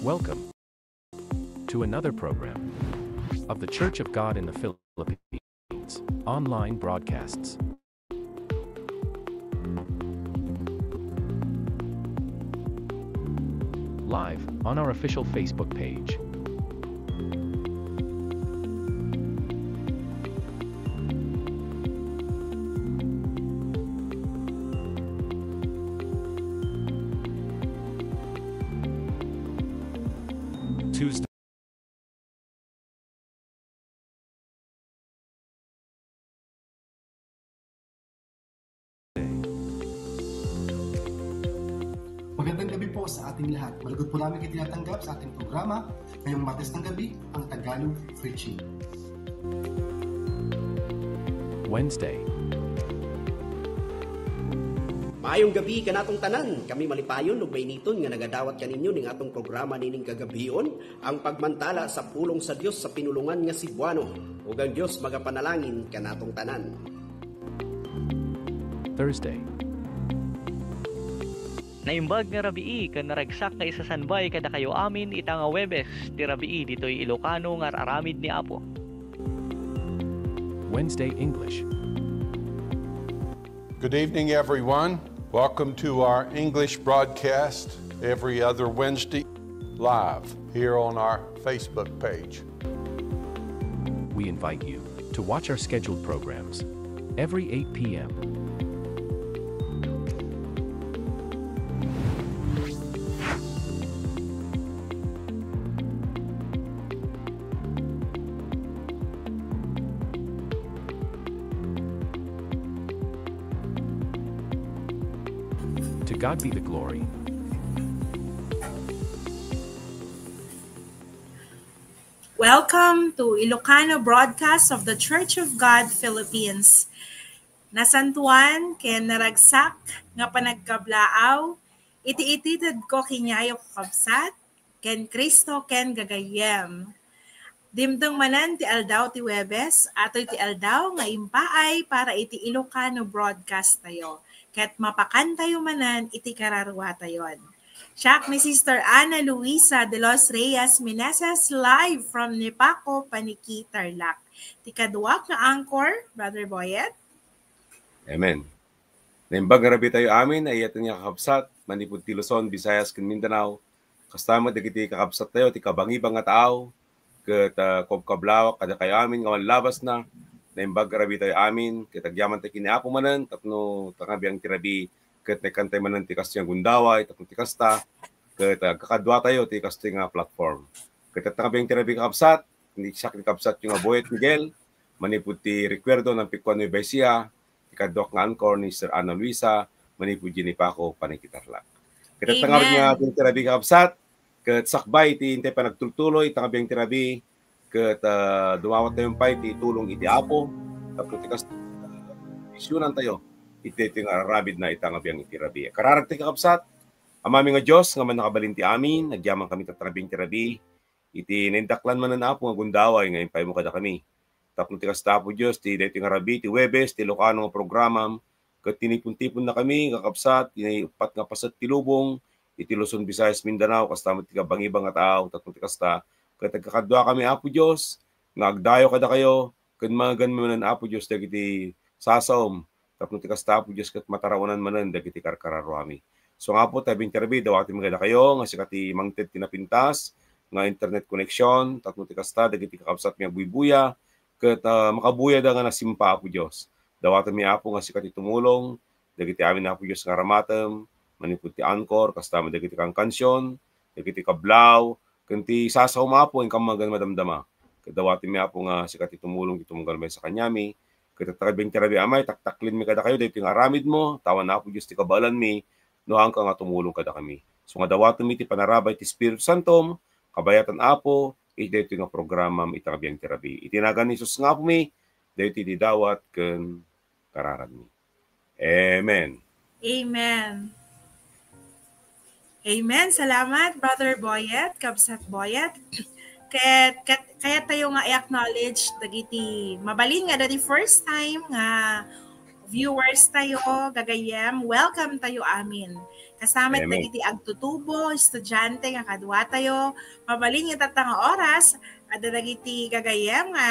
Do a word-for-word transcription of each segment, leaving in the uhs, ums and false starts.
Welcome to another program of The Church of God in the Philippines online broadcasts. Live on our official Facebook page. Tuesday. Magandang gabi po sa ating lahat. Malugod po namin kayo tinatanggap sa ating programa ngayong Martes ng gabi, ang Tagalog Preaching. Wednesday. Maayong gabi kanatong tanan. Kami malipayon ug mainiton nga nagadawat kaninyo ning atong programa nining kagabion, ang pagmantala sa pulong sa Dios sa pinulongan nga Cebuano. Ug ang Dios magapanalangin kanatong tanan. Thursday. Naimbag nga rabii ken naragsak nga isasanbay kadakayo amin ita nga Huwebes ti rabii ditoy Ilocano nga ar-aramid ni Apo. Wednesday English. Good evening, everyone. Welcome to our English broadcast every other Wednesday, live here on our Facebook page. We invite you to watch our scheduled programs every eight p.m. To God be the glory. Welcome to Ilocano broadcast of the Church of God Philippines. Nasantuan ken naragsak nga panagkablaaw iti itedko kaniayo, kakabsat, ken Cristo ken gagayyem. Dimteng manen ti aldaw ti Huwebes, atoy ti aldaw nga impaay para iti Ilocano broadcast tayo, ket mapakantayo manen iti kararuatayon. Siak ni Sister Ana Luisa de los Reyes Meneses, live from Nipaco, Paniqui, Tarlac. Ti kaduak nga anchor, Brother Boyet. Amen. Naimbag nga rabii tayo amin, ay-ayaten nga kakabsat, manipud ti Luzon, Visayas, ken Mindanao. Kasta met dagiti kakabsat tayo, ti kabangibang nga tao, ket, ah, kabkablawak kadakayo amin nga awan labasna. Naimbag nga rabii tayo amin, ket agyaman tayo ken ni Apo manen, tapno ta nga biang ti rabii, ket naikkan tayo manen ti kastoy nga gundaway, tapno ti kasta, ket, ah, agkakadua tayo ti kastoy nga platform. Ket ta nga biang ti rabii, kakabsat, ni siak ni kabsatyo nga Boyet Miguel, manipud ti Recuerdo ng Picuan Nueva Ecija, ti kaduak nga anchor ni Sister Ana Luisa, manipud diay Nipaco, Paniqui, Tarlac. Ket ta nga Amen. Nga biang ti rabii, kakabsat, ket sakbay ti intay panagtultuloy, ta nga biang ti rabii, ket, ah, dumawat tayo pay ti tulong iti Apo, tapno ti kas-, misionan tayo, iti, iti nga aramidna ita nga biang iti rabii. Kararag ti kakabsat, Amami nga Dios, nga mannakabalin ti amin, agyaman kami ta nga biang ti rabii, iti naindaklan manen, Apo, nga gundaway nga impaymo kadakami. Tapno ti kasta, Apo Dios, ti daytoy nga rabii, ti Huwebes, ti Ilocano nga programam, ket tinipon-tiponna kami, kakabsat, ti uppat nga paset ti lubong, iti Luzon, Visayas, Mindanao, kasta met ti kabangibang nga tao, tapno ti kasta, ket agkakadua kami, Apo Dios, nga agdayaw kadakayo, ken magan manen, Apo Dios, dagiti sasaom, tapno ti kasta, Apo Dios, ket mataraonan manen dagiti karkararuami. So nga, Apo, ta nga biang ti rabii, dawatenmi kadakayo nga sika ti mangted ti napintas nga internet connection, tapno ti kasta, dagiti kakabsatmi agbuybuya, ket, ah, makabuyada nga nasimpa, Apo Dios. Dawatenmi, Apo, nga sika ti tumulong, dagiti amin, Apo Dios, nga aramatem, manipud ti anchor, kasta met dagiti kankansion, dagiti kablaw, ken ti sasaom, Apo, inka magan madamdama. Ket dawatenmi, Apo, nga sika ti tumulong, ti tumunggal manen kaniami. Ket ta nga biang ti rabii, Amay, taktaklenmi kadakayo daytoy nga aramidmo, ta awan, Apo Dios, ti kabaelanmi, no haanka nga tumulong kadakami. So nga dawatenmi ti panarabay ti Espiritu Santom, kabayatan, Apo, iti daytoy nga programam ita nga biang ti rabii. Iti nagan ni Jesus nga Apomi, daytoy ti dawat ken kararagmi. Amen. Amen. Amen. Salamat, Brother Boyet, Kabsat Boyet. Ket, ket, kayat tayo nga i-acknowledge dagiti mabalin nga adda ti first time nga viewers tayo, gagayyem. Welcome tayo amin. Kasta met Amen. Dagiti agtutubo, estudiante nga kadua tayo, mabalin nga tatta nga oras, adda dagiti gagayyem nga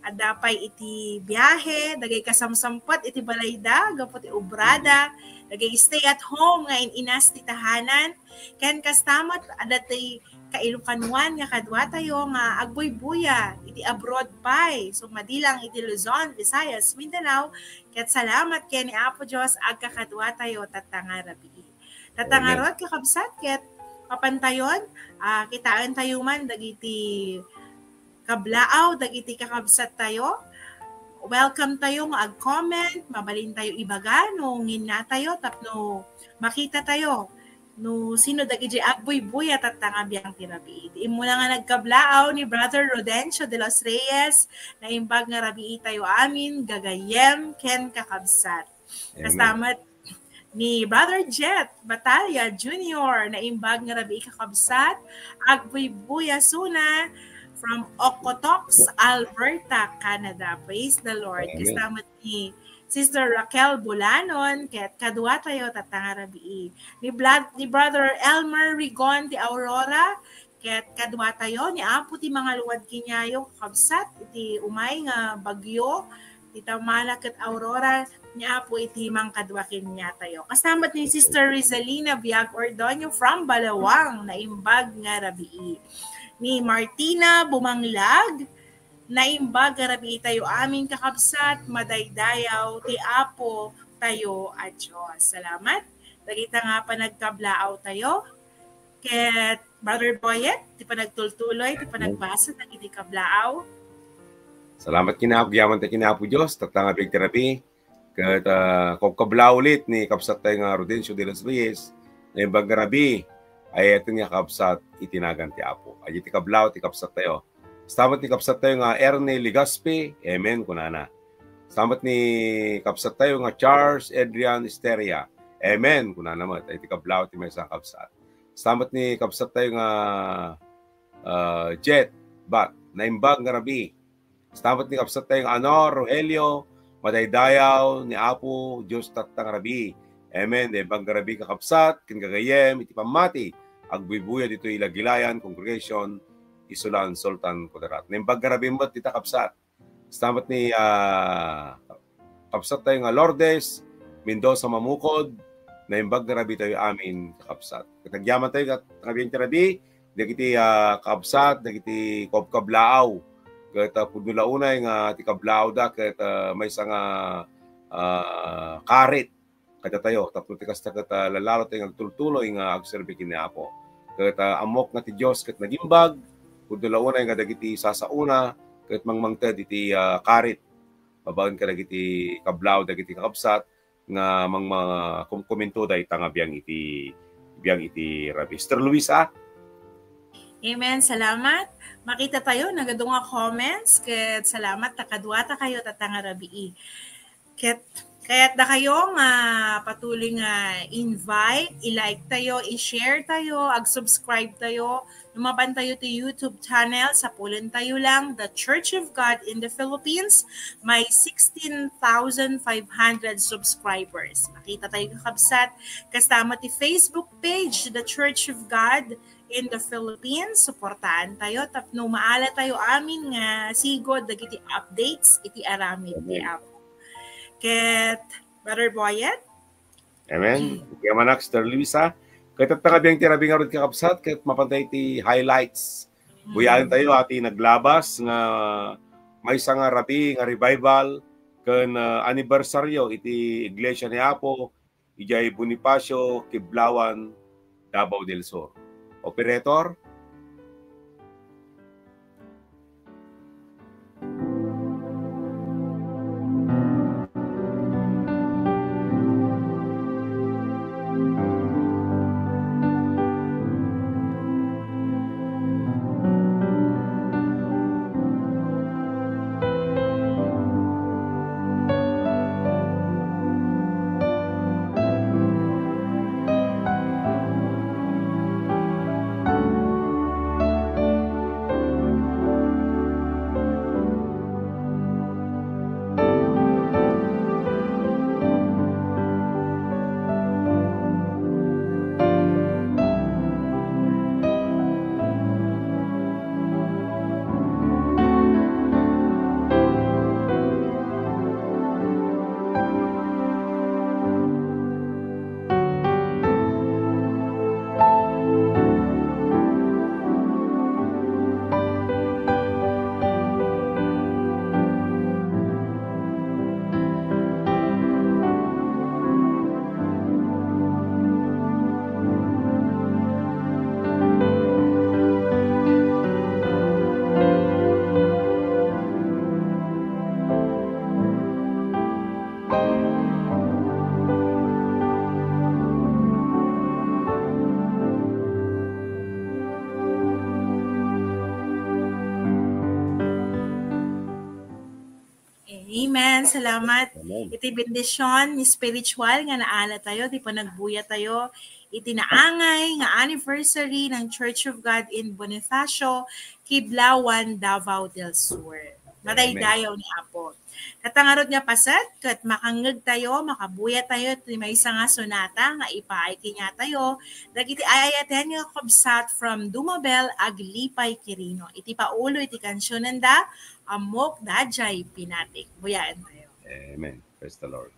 adda pay iti biahe, dagiti kasamsampet iti balayda gapu ti obrada, dagiti stay at home nga in-inas ti tahanan, ken kasta met adda ti kailokanoan nga kadua tayo nga agbuybuya iti abroad pay. So, madi lang iti Luzon, Visayas, Mindanao, ket salamat ken ni Apo Dios, agkakadua tayo tatta nga rabii. Tatta Amen. Ngarud, kakabsat, ket mapantayon, ah, kitaen tayo man dagiti kablaaw, dagiti kakabsat tayo. Welcome tayo nga ag-comment, mabalin tayo ibaga no nginna tayo tapno makita tayo no sino dagiti agbuybuya tatta nga biang ti rabii. Ti immuna nga nagkablaaw ni Brother Rodencio de los Reyes, naimbag nga rabii tayo amin, gagayyem ken kakabsat. Amen. Kasta met ni Brother Jet Batalla Junior, naimbag nga rabii, kakabsat, agbuybuya suna from Okotoks, Alberta, Canada. Praise the Lord. Amen. Kasta met ni Sister Raquel Bulanon, ket kadua tayo tatta nga rabii. Ni Blad-, ni Brother Elmer Rigon ti Aurora, ket kadua tayo ni Apo ti mangaluad kaniayo, kakabsat, iti umay nga bagyo, ti Tamala ket Aurora, ni Apo iti mangkadua kaniatayo. Kasta met ni Sister Rizalina Biag Ordonio from Balawang, naimbag nga rabii. Ni Martina Bumanglag, naimbag nga rabii tayo amin, kakabsat, madaydayaw ti Apo tayo a Dios. Salamat. Dagita nga panagkablaaw tayo. Ket Brother Boyet, ti panagtultuloy, ti panagbaso, dagiti kablaaw. Salamat kinayaman ta kinayapo Dios, tatta nga biag ti rabii. Ket, ah, kabkablaaw ulit ni kabsat tayo nga Rodencio de los Reyes, naimbag nga rabii, ay atin nga kabsat iti nagan ti Apo. Ay iti kablaaw ti kabsat tayo. Kasta met ni kabsat tayo nga Ernie Legaspi, amen, kunana. Kasta met ni kabsat tayo nga Charles Adrian Esteria, amen, kunana met. Ay iti kablaaw ti maysa nga kabsat. Kasta met ni kabsat tayo nga, ah, Jet Bat, naimbag nga rabii. Kasta met ni kabsat tayo nga Anor Rogelio, madaydayaw ni Apo Dios tatta nga rabii. Amen. Naimbag nga rabii, kakabsat ken gagayyem iti pammati, agbuybuya ditoy Lagilayan Congregation, Isulan, Sultan Kudarat. Naimbag nga rabii met dita, kabsat. Kasta met ni, ah, kabsat tayo nga Lourdes Mendoza Mamukod, naimbag nga rabii tayo amin, kakabsat. Ket agyaman tayo ket nga biag ti rabii, dagiti, ah, kabsat, dagiti kabkablaaw. Ket, ah, pudno la unay nga ti kablaawda ket, ah, maysa nga, ah, karit kadatayo. Tapno ti kasta ket, ah, lalalo tayo nga agtultuloy nga agserbi ken ni Apo. Ket, ah, ammok nga ti Dios ket nagimbag, pudno la unay nga dagiti sasaona ket mangmangted iti, ah, karit babaen kadagiti kablaaw, dagiti kakabsat nga mang-, mga kom-, komento dayta nga biag iti, biag iti rabii. Sister Luisa? Amen. Salamat. Makita tayo, nagadu nga comments. Ket salamat ta kadua ta kayo tatta nga rabii. Ket kayat dakayo nga patuloy nga invite, i-like tayo, i-share tayo, ag-subscribe tayo. Lumaban tayo ti YouTube channel, sapulen tayo lang, The Church of God in the Philippines. May sixteen thousand five hundred subscribers. Makita tayo, kakabsat. Kasta met ti Facebook page, The Church of God in the Philippines. Suportaan tayo tapno maala tayo amin nga sigud dagiti updates iti aramid ti Apo. Ket Brother Boyet? Amen. Kaya manak, Sister Luisa. Ket tatta nga biag ti rabii ngarud, kakabsat, ket mapan tayo iti highlights. Buyaen tayo, iti naglabas nga maysa nga rabii nga revival ken, ah, anibersaryo iti Iglesia ni Apo idiay Bonifacio, Kiblawan, Davao del Sur. Operator? Amen. Salamat. Amen. Iti bendision spiritual nga naala tayo, ti panagbuya tayo, iti naangay nga anniversary ng Church of God in Bonifacio, Kiblawan, Davao del Sur. Madaydayaw ni Apo. Tatta ngarud nga paset, ket makangngegtayo, makabuyatayo ti maysa nga sonata nga ipaay kaniatayo dagiti ay-ayaten nga kakabsat from Dumabel, Aglipay, Quirino. Iti paulo iti kansionenda, Ammok Daydiay Pinatik. Buyaentayo. Amen. Praise the Lord.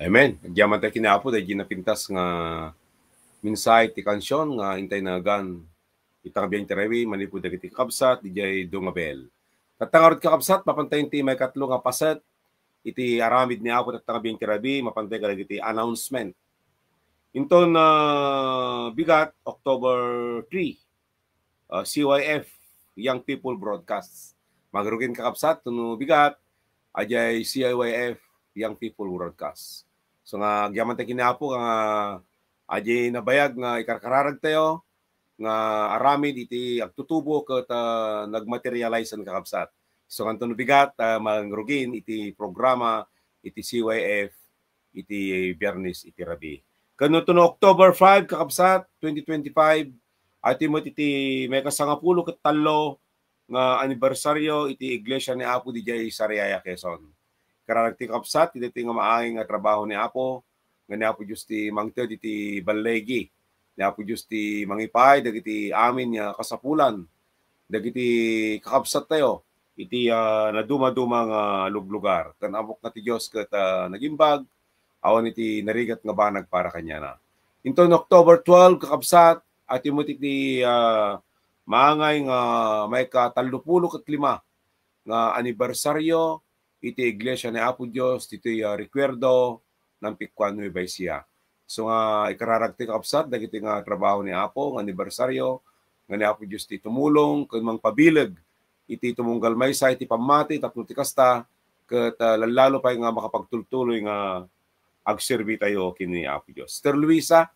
Amen. Agyaman tayo kini Apo daydi napintas nga mensahe ti kansion nga intay nagan ita nga biag ti rabii manipud dagiti kakabsat didiay Dungabel. Tatta ngarud kakabsat, mapantayen ti maikatlo nga paset iti aramid ni Apo tatta nga biag ti rabii, mapantayen kadagiti announcement. Inton, ah, bigat, October three, ah, C Y F, Young People Broadcast. Mangrugin kakabsat, no bigat, adiay C Y Y F, Young People Broadcast. So nga, agyaman tayo kini Apo nga adiay nabayag nga ikarkararag tayo, nga aramid iti agtutubo ket, ah, nagmaterialize-an kakabsat. So, nganto no bigat, ah, mangrugin iti programa iti C Y F iti Biyernes iti rabii. Ken no October five, kakabsat, twenty twenty-five, iti met iti maikasangapulo ket tallo nga anibersario iti Iglesia ni Apo didiay Sariaya, Quezon. Kararag ti kakabsat, iti nga maangin nga trabaho ni Apo, nga ni Apo Dios ti mangted iti balligi, ni Apo Dios ti mangipaay dagiti amin nga kasapulan dagiti kakabsattayo iti, ah, nadumaduma nga luglugar. Ken ammok nga ti Dios ket, ah, nagimbag awan iti narigat nga banag para kaniana. Inton October twelve, kakabsat, adu met iti, ah, maangay nga maikatallopulo ket lima nga anibersario iti Iglesia ni Apo Dios ditoy, ah, Recuerdo, Nanpikkuan, Nueva Ecija. So nga ikararagto, kakabsat, dagiti nga trabaho ni Apo nga anibersario, nga ni Apo Dios ti tumulong ken mangpabileg iti tumunggal maysa iti pammati tapno ti kasta ket, ah, lallalo pay nga makapagtultuloy nga agserbitayo ken ni Apo Dios. Sister Luisa?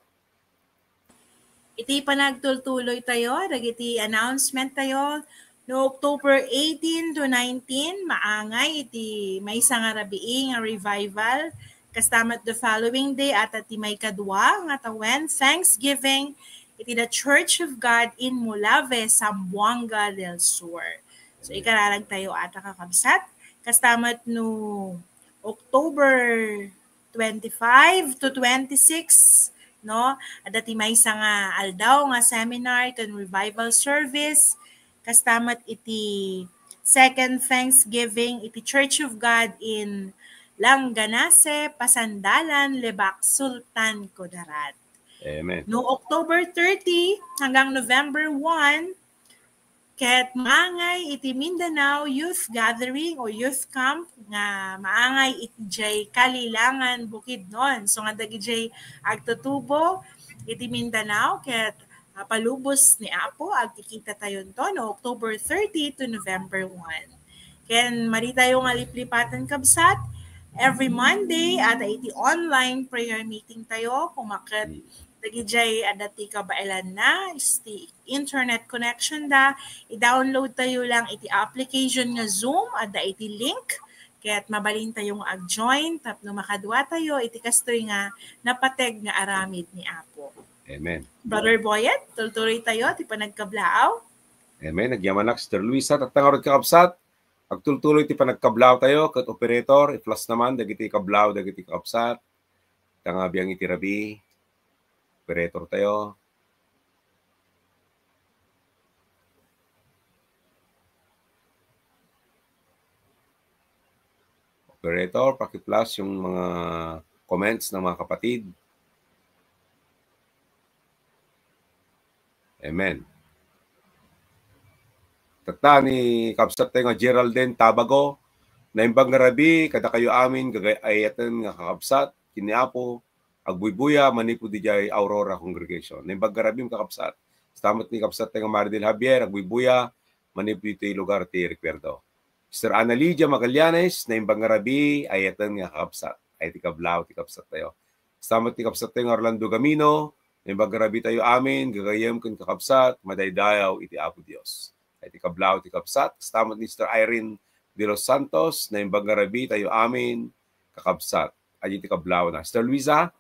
Iti panagtultuloy tayo, dagiti announcement tayo, no October eighteen to nineteen, maangay iti maysa nga rabii nga revival. Kasta met the following day, adda ti maikadua nga tawen, Thanksgiving, iti The Church of God in Mulave, Zamboanga del Sur. So, ikararag tayo ata, kakabsat. Kasta met no October twenty-five to twenty-six, no? Adda ti maysa nga aldaw nga seminar ken revival service. Kasta met iti second Thanksgiving iti Church of God in Langanase, Pasandalan, Lebac, Sultan Kudarat. Amen. No October thirty hanggang November one, ket maangay iti Mindanao Youth Gathering o Youth Camp nga maangay iti jay Kalilangan, Bukidnon. So nga dagijay agtutubo iti Mindanao ket, ah, palubos ni Apo, agkikita tayonto no October thirty to November one. Ken madi tayo nga liplipatan, kabsat, every Monday, adda iti online prayer meeting tayo, kumaket dagijay adda ti kabaelanna, is ti internet connection da, i-download tayo lang iti application nga Zoom, adda iti link, ket mabalin tayo nga ag-join tapno makadua tayo iti kastoy nga napateg nga aramid ni Apo. Amen. Brother Boyet, tultuloy tayo ti panagkablaaw. Amen. Nagyamanak, Sister Luisa. Tatta ngarud, kakabsat, agtultuloy ti panagkablaaw tayo ket operator, i-flash naman dagiti kablaaw dagiti kakabsat. Ita nga biang iti rabii, operator tayo. Operator, paki-flash yung mga comments ng mga kapatid. Amen. Tatta ni kabsat tayo nga Geraldine Tabago, naimbag nga rabii kadakayo amin, gagay-ayaten nga kakabsat, ken ni Apo, agbuybuya manipud idiay Aurora Congregation. Naimbag nga rabii, kakabsat. Kasta met ni kabsat tayo nga Maridel Javier, agbuybuya manipud iti lugar ti Recuerdo. Sister Ana Lydia Magallanes, naimbag nga rabii, ayaten nga kakabsat. Ay ti kablaaw ti kabsat tayo. Kasta met ni kabsat tayo nga Orlando Gamino, naimbag nga rabii tayo amin, gagayyem ken kakabsat, madaydayaw iti Apo Dios. Ay ti kablaaw ti kabsat. Kasta met ni Sister Irene de los Santos, naimbag nga rabii tayo amin, kakabsat. Ay ti kablaaw na. Sister Luisa?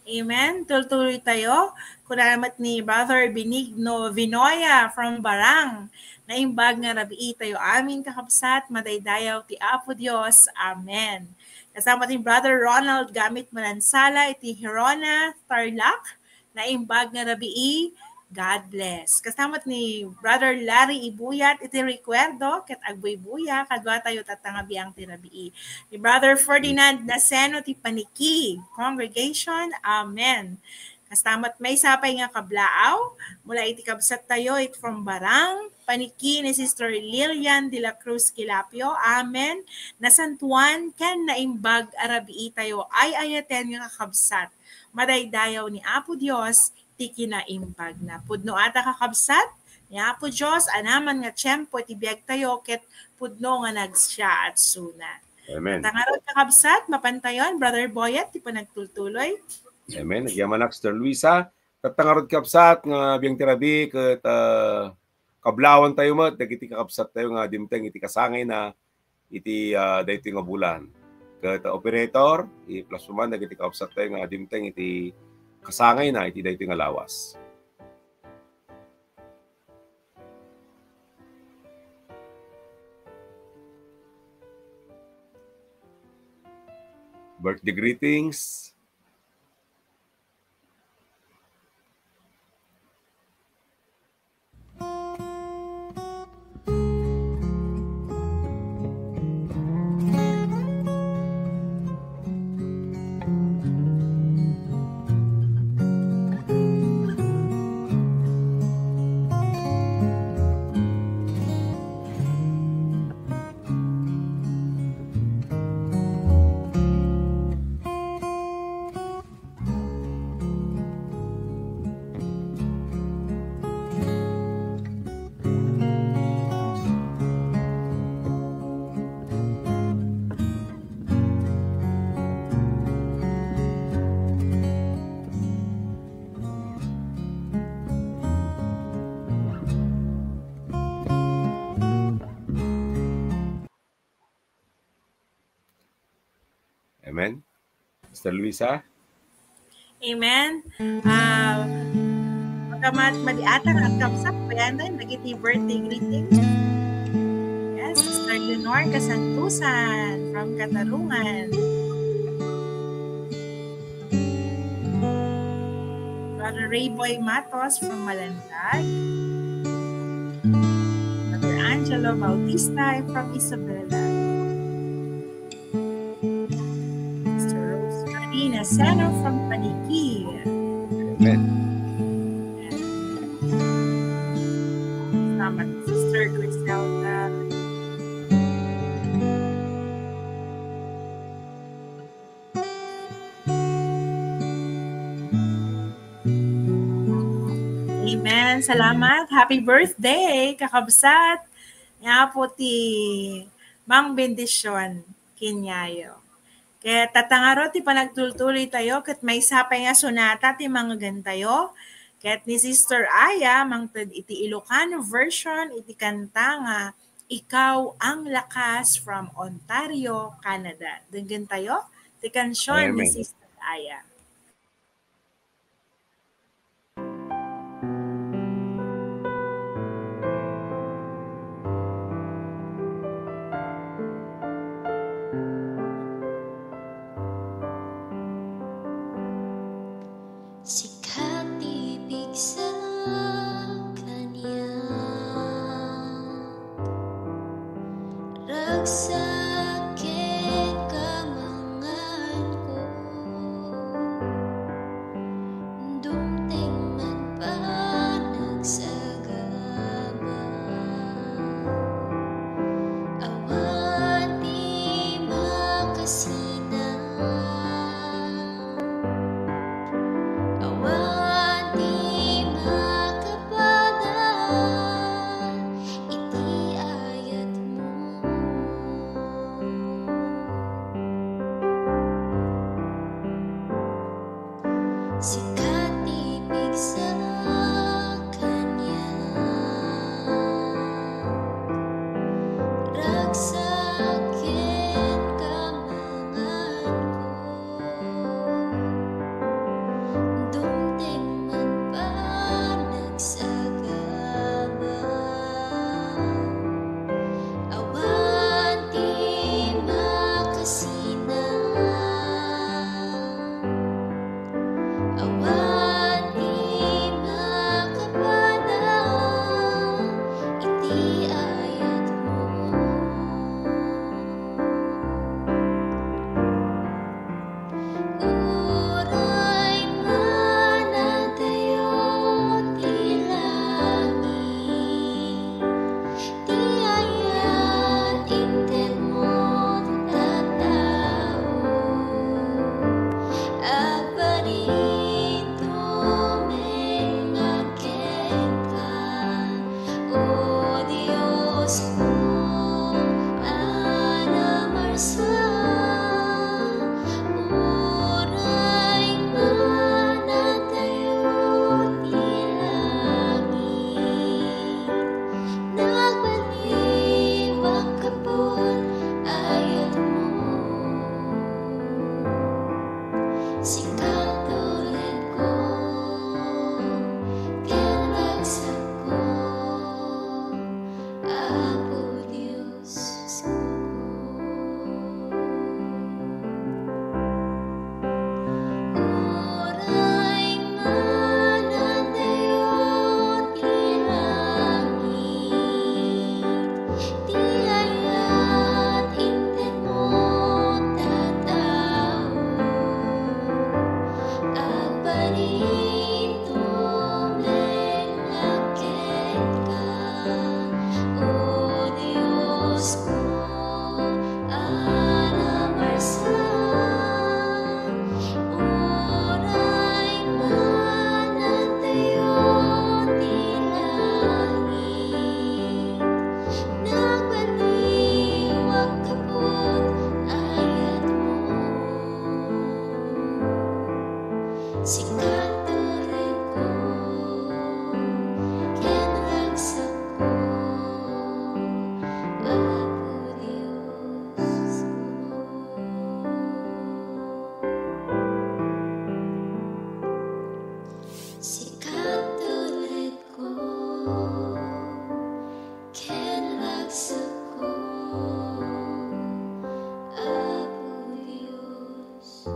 Amen. Tultuloy tayo. Kuna met ni Brother Benigno Vinoya from Barang, naimbag nga rabii tayo amin, kakabsat, madaydayaw ti Apo Dios. Amen. Kasta met ni Brother Ronald Gamit Manansala iti Gerona, Tarlac, naimbag nga rabii, God bless. Kasta met ni Brother Larry Ibuyat iti Recuerdo, ket agbuybuya kadua tayo tatta nga biang ti rabii. Ni Brother Ferdinand Naseno ti Paniki Congregation. Amen. Kasta met maysa pay nga kablaaw, mula iti kabsat tayo it from Barang, Paniki ni Sister Lilian de la Cruz Quilapio. Amen. Nasantuan ken naimbag a rabii tayo ay-ayaten nga kakabsat. Madaydayaw ni Apo Dios ti kinaimbagna. Pudno ata, kakabsat, ni Apo Dios anaman nga tiempo iti biag tayo ket pudno nga nagsiaat suna. Amen. Tatta ngarud, kakabsat, mapantayon, Brother Boyet, ti panagtultuloy. Amen. Nagyamanak, Sister Luisa. Tatta ngarud, kakabsat, nga biang ti rabii ket, ah, kablaawan tayo met dagiti kakabsat tayo nga dimteng iti kasangayna iti, ah, daytoy nga bulan. Ket, ah, operator, i-flash man dagiti kakabsat tayo nga dimteng iti kasangayna iti daytoy nga lawas. Birthday greetings. Sister Luisa. Amen. Ah, makamat madi ata nga agkabsat, bayan tayo, dagiti birthday greetings. Yes, Sister Leonor Kasantusan from Katarungan. Brother Rayboy Matos from Malandag. Brother Angelo Bautista from Isabela. Sister Rosemary Naseno from Paniki. Amen. Salamat, Sister Griselda. Amen. Salamat. Happy birthday, kakabsat. Nga po ti Mang Bendision Kinyayo. Ket tatangaro ti panagtultuloy tayo, ket maysa pay nga sonata ti mangegen tayo. Ket ni Sister Aya, mangted iti Ilocano version, iti kanta nga Ikaw ang Lakas from Ontario, Canada. Denggen tayo ti kansion ni Amen. Sister Aya. Sika ti pigsa kaniak, ragsak ken kamanganko, dumteng man panagsagaba, awan ti makasina. Awan ti makapada iti ayatmo. Sika ti pigsa kaniak, ragsak ken kamanganko. Dumteng man panagsagaba, awan ti makasina. Awan ti makapada iti ayatmo. Uray manadayo ti langit, ti ayat intedmo ti tattao, agparitumen kenka. O Diosko a namarsa, uray manadayo ti langit, nagbaliwak gapu ti ayatmo. Sika ti ulenko ken ragsakko, Apo Dios. Uray manadayo ti langit, ti ayat intedmo ti tattao, agparitumen kenka, O Diosko a namarsa. Uray manadayo ti langit, nagbaliwak gapu ti ayatmo. Sika ti Sikatulidko ken ragsakko, Apo Dios.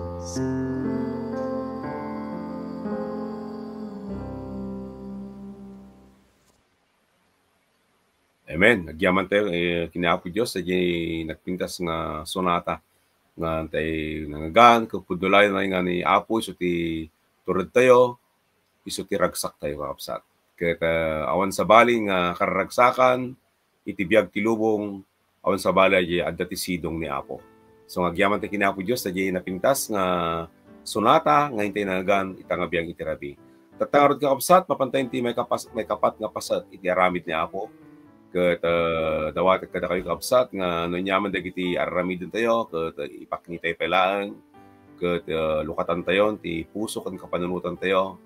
Amen. Agyaman tayo, eh, kini Apo Dios, sa di nagpintas nga sonata. Nga tay nangagan, ket pudno laeng nga ni Apo isu ti turedtayo, isu ti ragsaktayo, kakabsat. Ket, ah, awan sabali nga kararagsakan iti biag ti lubong, awan sabali a adda ti sidong ni Apo. So, nga agyaman ti kini Apo Dios, ta di napintas nga sonata nga intay nangagan ita nga biag iti rabii. Tatta ngarud, kakabsat, mapantayo ti maikapas-, maikapat nga paset iti aramid ni Apo. Ket, ah, dawatek kadakayo, kabsat, nga no aniaman dagiti ar-aramidentayo, ket, ah, ipaknitayo pay laeng, ket, ah, lukatantayon ti puso ken kapanunotantayo,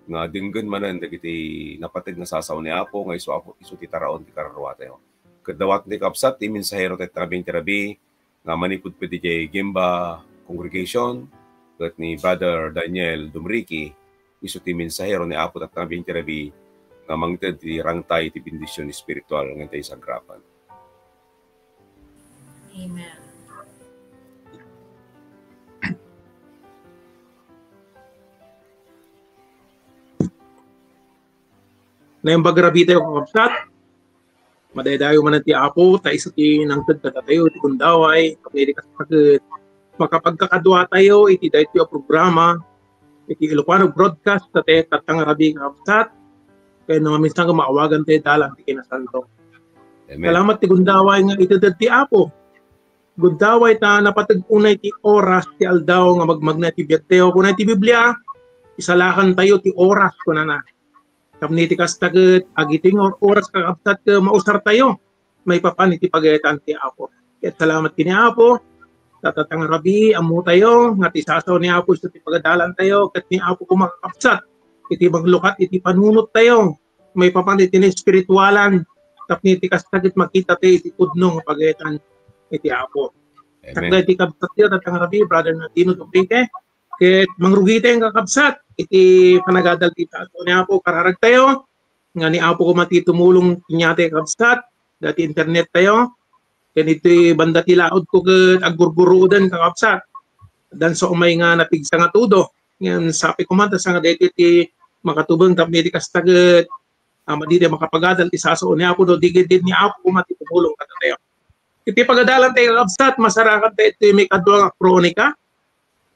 nga denggen manen dagiti napateg nga sasao ni Apo, nga isu, Apo, isu ti taraon ti kararuatayo. Ket dawaten ti kabsat, ti mensahero tayo ita nga biag iti rabii, nga manipud pay idiay Gemba Congregation, ket ni Brother Daniel Dumriki, isu ti mensahero ni Apo tatta nga biag iti rabii nga mangted ti rangtay ti bendision espiritual nga intay sagrapan. Amen. Naimbag a rabii tayo, kakabsat. Madaydayaw manen ti Apo, ta isu ti nangted kadatayo iti gundaway, tapno idi kasta ket makapagkakaduatayo iti daytoy a programa, iti Ilocano broadcast, ta tayo tatta nga rabii, kakabsat, ken no maminsan nga maawagantayo dalan ti kinasanto. Amen. Salamat ti gundaway nga iteded ti Apo. Gundaway ta napateg unay ti oras ti aldaw nga magmagna ti biagtayo. Kuna ti Biblia, isalakantayo ti oras, kunana. Tapno iti kasta ket, agitoy nga oras, kakabsat, ket mausartayo maipapan iti pagayatan ti Apo. Ket salamat ken ni Apo, ta tatta nga rabii, ammotayo nga ti sasao ni Apo isu ti pagadalantayo, ket ni Apo koma, kakabsat, iti manglukat iti panunottayo maipapan iti naespiritualan, tapno iti kasta ket makitatayo iti pudno nga pagayatan iti Apo. Amen. Sakbay ti kabsatyo, tatta nga rabii, Brother Nardino Dubrique, ket mangrugitayo, kakabsat, iti panagadal ti sasao ni Apo, kararagtayo, nga ni Apo koma ti tumulong kaniatayo, kakabsat, dagiti internettayo, ken iti banda ti laudko ket aggurguruoden, kakabsat. Dansa umay nga napigsa nga tudo. Ngem sapay koma ta saan nga daytoy ti makatubeng tapno iti kasta ket, ah, maditayo makapagadal ti sasao ni Apo no di ket ni Apo koma ti tumulong kadatayo. Iti pagadalantayo, kakabsat, masarakantayo iti maikadua nga Kronika,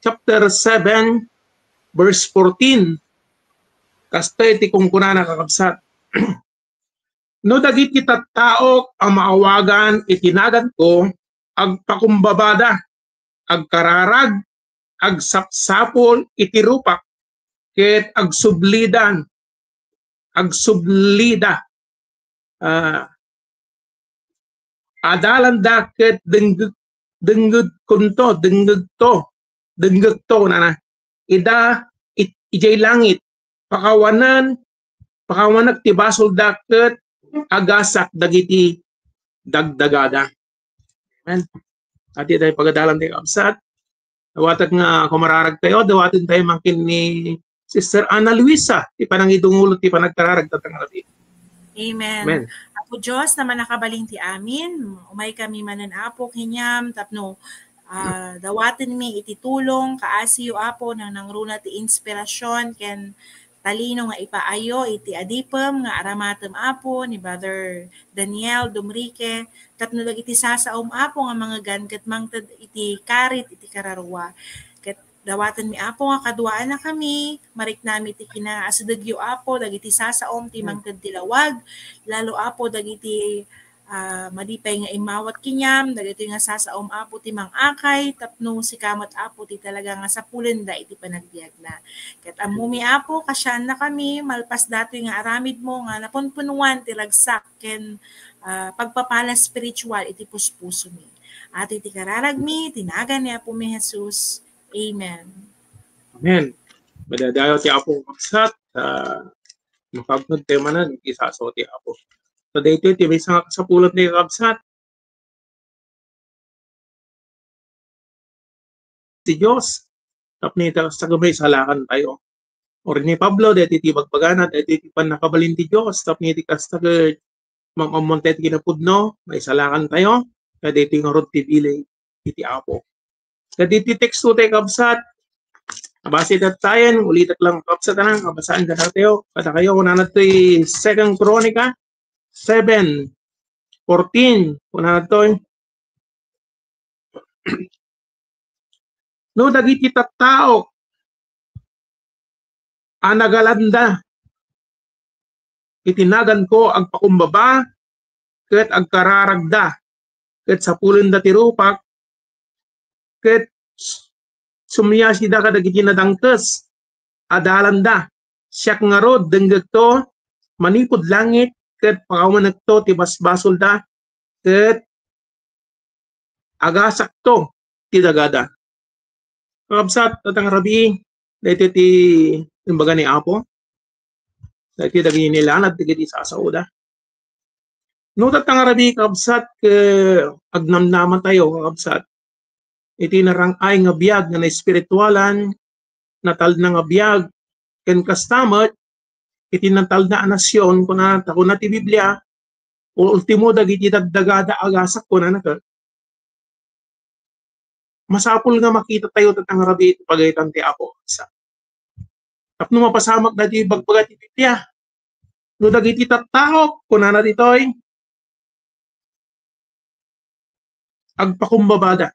chapter seven, verse fourteen. Kastoy ti kunkunana, kakabsat. No dagiti tattaok a maawagan iti naganko agpakumbabada, agkararag, agsapsapul iti rupak, ket agsublidan, agsublida, ah, adalanda ket dengngeg-, dengngegkonto, dengngegto, dengngegto, nana. Ida it-, idiay langit, pakawanen, pakawanek ti basolda ket agasak dagiti dagdagada. Amen. Iti daytoy pagadalan ti kabsat. Dawatek nga kumararag tayo, dawaten tayo mangkin ni Sister Ana Luisa, ti panangidungulot ti panagkararag tatta nga rabii. Amen. Amen. Apo Dios, a mannakabalin ti amin, umaykami manen, Apo, kaniam tapno, ah, dawatenmi iti tulong, kaasiyo, Apo, nanangruna ti inspirasyon ken talino nga ipaayo iti adipem nga aramatem, Apo, ni Brother Daniel Dumrique, tapno dagiti sasaom, Apo, nga mangegan ket mangted iti karit iti kararua. Ket dawatenmi, Apo, nga kaduaannakami, mariknami ti kinaasidegyo, Apo, dagiti sasaom ti mangted ti lawag, lalo, Apo, dagiti, ah, madi pay nga immawat kaniam, dagitoy nga sasaom, Apo, ti mangakay, tapno sika met, Apo, ti talaga nga sapulenda iti panagbiagna. Ket ammomi, Apo, kasiannakami, malpas datoy nga aramidmo nga napunpunuan ti ragsak ken, ah, pagpapala spiritual iti puspusomi. Iti kararagmi, iti nagan ni Apomi Jesus. Amen. Amen. Madaydayaw ti Apo, kabsat, ah, makaupnogtayo manen iti sasaom ti Apo. Ta daytoy ti maysa nga kasapulan ti kabsat ti Dios. Tapno ita, kasta ket maisalakantayo. Or ni Pablo, daytoy ti bagbagana, daytoy ti pannakabalin ti Dios, tapno iti kasta ket maammoan tayo ti kinapudno, maisalakan tayo, kadaytoy ngarud ti bileg iti Apo. Kadaytoy teksto tayo, kabsat, abasi tattayen, ulitek lang, kabsat, anang, kabasaan kadatayo, kadakayo, kunana toy Second Chronica seven fourteen, kunana toy, no dagiti tattaok a nagalanda iti naganko agpakumbaba ket agkararagda, ket sapulenda ti rupak, ket sumiasida kadagiti nadangkes a dalanda. Siak ngarud, denggekto manipud langit, ket pakawanekto ti basbasolda, ket agasakto ti dagada. Kakabsat, tatang rabii, daytoy ti imbaga ni Apo. Daytoy dagiti nilanad dagiti sasaoda. No, tatang rabii, kakabsat, ket agnamnama tayo, kakabsat, iti narang-ay nga biag nga naespiritualan, natalna nga biag, ken kasta met, iti natalna a nasion, kuna, ta kuna ti Biblia, ultimo dagiti dagdagada agasak, kunana ket. Masapul nga makita tayo, tatang rabii, iti pagayatan ti Apo. Sa-, tapno mapasamak dagiti bagbaga ti Biblia. No dagiti tattaok, kunana ditoy, agpakumbabada.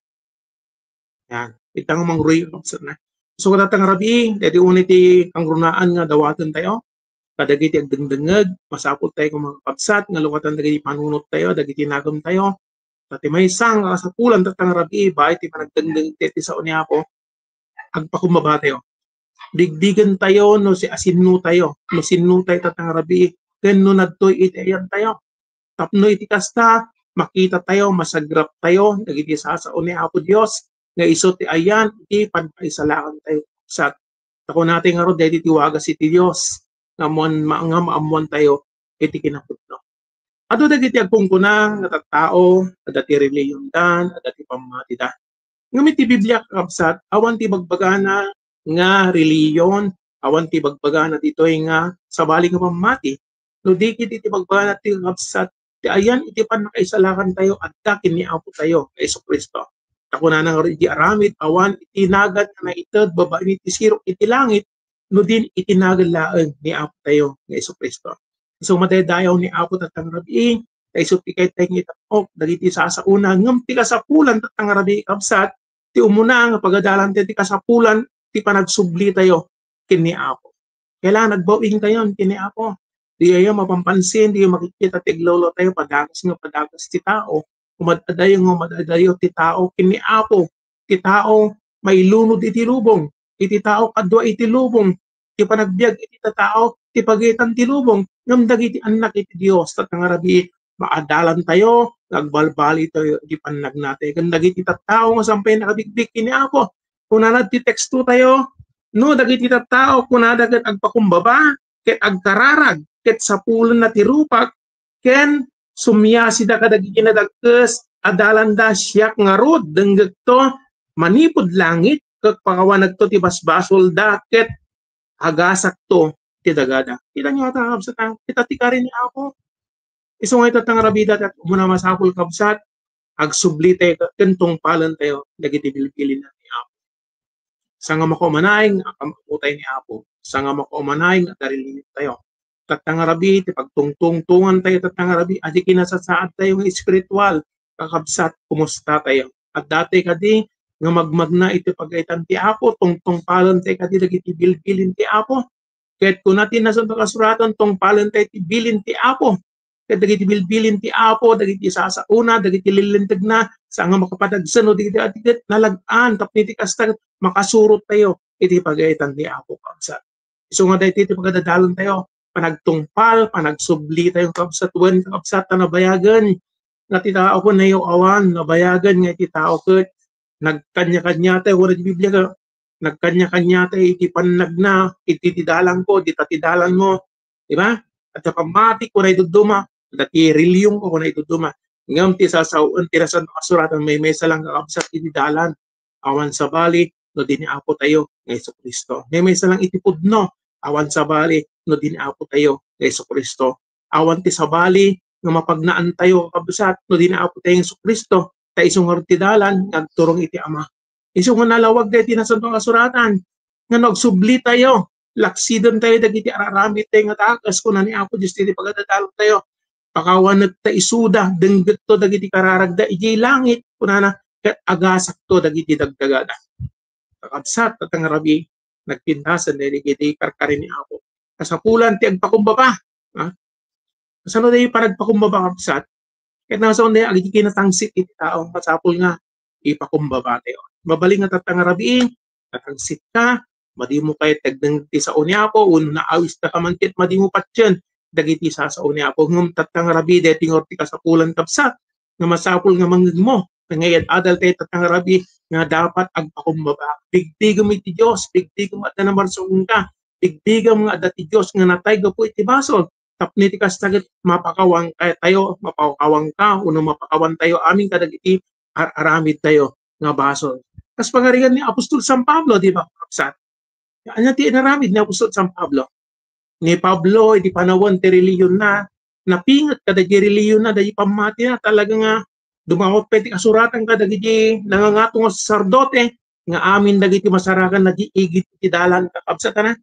Yan. Ita nga mangruy, kabsat na. So, tatang rabii, daytoy unay ti kangrunaan nga dawaten tayo. Kadagiti agdengdengngeg, masapul tayo, mga kabsat, nga lukatan dagiti panunot tayo, dagiti nagem tayo. Ta ti maysa nga kasapulan, tatang rabii, baet ti panagdengdeng ti, ti sao ni Apo, agpakumbaba tayo. Bigbigen tayo no si-, asinno tayo, no sinno tayo, tatang rabii, ken no nadtoy iti ayan tayo. Tapno iti kasta, makita tayo, masagrap tayo dagiti sasao ni Apo Dios nga isu ti ayan iti panpaisalakan tayo. Sa, ta kunatayo ngarud, daytoy ti wagas iti Dios nga ammoan, ma-, nga maammoan tayo iti kinapudno. Adu dagiti agkunkuna nga tattao, adda ti reliyondan, adda ti pammatida. Ngem iti Biblia, kakabsat, awan ti bagbagana nga reliyon, awan ti bagbagana ditoy nga sabali nga pammati. No di ket iti bagbagana ti, kakabsat, ti ayan iti pannakaisalakan tayo adda ken ni Apo tayo nga Jesu-Cristo. Ta kunana ngarud iti aramid, awan iti nagan nga naited babaen iti sirok iti langit, no di iti nagan laeng ni Apo tayo nga Jesu-Cristo. So, madaydayaw ni Apo, tatang rabii, ta isu ti kayatna nga itan-ok dagiti sasaona, ngem ti kasapulan, tatang rabii, kabsat, ti umuna nga pagadalan tayo ti kasapulan ti panagsubli tayo ken ni Apo. Kailangan agbawing tayo ken ni Apo. Diyo mapampansin, diyo makikita ti aglolo tayo, padakas nga padakas ti tao. Umad-adayo nga umad-adayo ti tao ken ni Apo. Ti tao mailunod iti lubong. Iti tao kadua iti lubong. Ti panagbiag iti tattao, ti pagayatan ti lubong. Ngem dagiti annak iti Dios, tatang rabii, maadalan tayo, nga agbalbaliw tayo iti pannagna tayo ken dagiti tattao nga saan pay nakabigbig ken ni Apo. Kunana ti teksto tayo, no dagiti tattao, kunada ket agpakumbaba, ket agkararag, ket sapulenna ti rupak, ken sumiasida kadagiti nadagkes a dalanda, siak ngarud, denggekto manipud langit, ket pakawanekto ti basbasolda, ket agasakto ti dagada. Kita niyo ata, kabsat, a? Kita ti kari ni Apo. Isu nga ita, tatang rabii, dayta umuna masapul, kabsat, agsubli tayo ken tungpalen tayo dagiti bilbilin ni Apo. Saan nga makaumanay nga am-ammo tayo ni Apo. Saan nga makaumanay nga adda reliyontayo. Tatang rabii, ti pagtungtungtongan tayo, tatang rabii, adi kinasasaad tayo nga espiritual, kakabsat, kumusta tayo? Adda tayo kadi nga magmagna iti pagayatan ti Apo, tungtungpalen tayo kadi dagiti bilbilin ti Apo. Ket kuna ti Nasanto a Kasuratan, tungpalen tayo ti bilin ti Apo. Ket dagiti bilbilin ti Apo, dagiti sasaona, dagiti lillintegna, saan nga makapadagsen no dagiti adi ket nalag-an, tapno iti kasta, makasurot tayo iti pagayatan ti Apo, kabsat. Isu nga daytoy ti pagadalan tayo, panagtungpal, panagsubli tayo, kabsat, wen, kabsat, ta nabayagen nga ti tao ket nayaw-awan, nabayagen nga iti tao ket nagkaniakania tayo, kuna ti Biblia, nagkaniakania tayo iti pannagna, iti ti dalanko, dita ti dalanmo, di ba? Adda pammati, kuna idudduma, adda ti reliyonko, kuna idudduma. Ngem ti sasaoen ti Nasanto a Kasuratan, maymaysa lang, kakabsat, iti dalan. Awan sabali no di ni Apo tayo nga Jesu-Cristo. Maymaysa lang iti pudno Awan sabali no di ni Apo tayo nga Jesu-Cristo. Awan ti sabali nga mapagnaan tayo, kabsat, no di ni Apo tayo nga Jesu-Cristo. Ta isu ngarud ti dalan nga agturong iti Ama. Isu nga nalawag daytoy Nasantoan a Kasuratan nga no agsubli tayo, laksiden tayo dagiti ar-aramid tayo nga dakes, kuna ni Apo Dios, iti pagdadalan tayo, pakawanek ta isuda, denggeto dagiti kararagda idiay langit, kunana, ket agasakto dagiti dagdagada. Kakabsat, tatta nga rabii, nagpintasen dagiti karkari ni Apo. Kasapulan ti agpakumbaba. Ha? Kasano dagiti panagpakumbaba, kabsat? Ket nasaon dagiti kinatangsit iti tao, masapul nga ipakumbaba tayo. Mabalin nga tatta nga rabii, natangsit ka, madimo kayat ti agdengngeg ti sao ni Apo, wenno naawis ta ka man ket madimo patien dagiti sasao ni Apo. Ngem tatta nga rabii, daytoy ngarud ti kasapulan, kabsat, nga masapul nga mangngegmo. Nga ad-adal tayo tatta nga rabii nga dapat agpakumbaba. Bigdigem iti Dios, bigdigem adda namarsuenka, bigdigem nga adda ti Dios nga natay gapu iti basol. Tapno iti kasta ket mapakawan tayo, mapakawan ka, wenno mapakawan tayo amin kadagiti ar-aramid tayo nga basol. Kas pangarigan ni Apostol San Pablo, di ba, kabsat? Ania ti inaramid ni Apostol San Pablo? Ni Pablo, idi panawen ti relihionna, napinget kadagiti relihionna, dagiti pammatina, talaga nga dumawat pay ti kasuratan kadagiti nangangato nga saserdote, nga amin dagiti masarakan na di igid ti dalan, kakabsat, ana?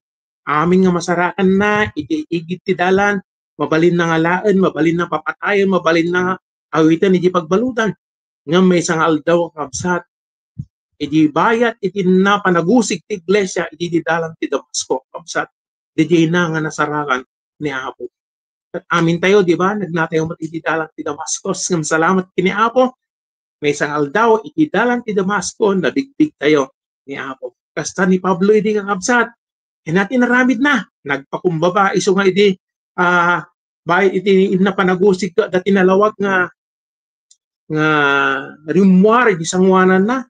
Amin nga masarakan na iti igid ti dalan, mabalin na nga alaen, mabalin na papatayen, mabalin na nga awiten iti pagbaludan. Ngem maysa nga aldaw, kabsat, idi bayat iti inna panagusig ti iglesia iti dalan ti Damasco, kabsat, diay na nga nasarakan ni Apo. Ket amin tayo, di ba, nagnatayo met iti dalan ti Damasco. Ngem salamat ken ni Apo, maysa nga aldaw iti dalan ti Damasco, nabigbig tayo ni Apo. Kasta ni Pablo idi, kakabsat, ania ti inaramidna? Nagpakumbaba, isu nga idi, ah, bay-, iti inna panagusig kadagiti nalawag nga, nga rimmuar iti sangoananna.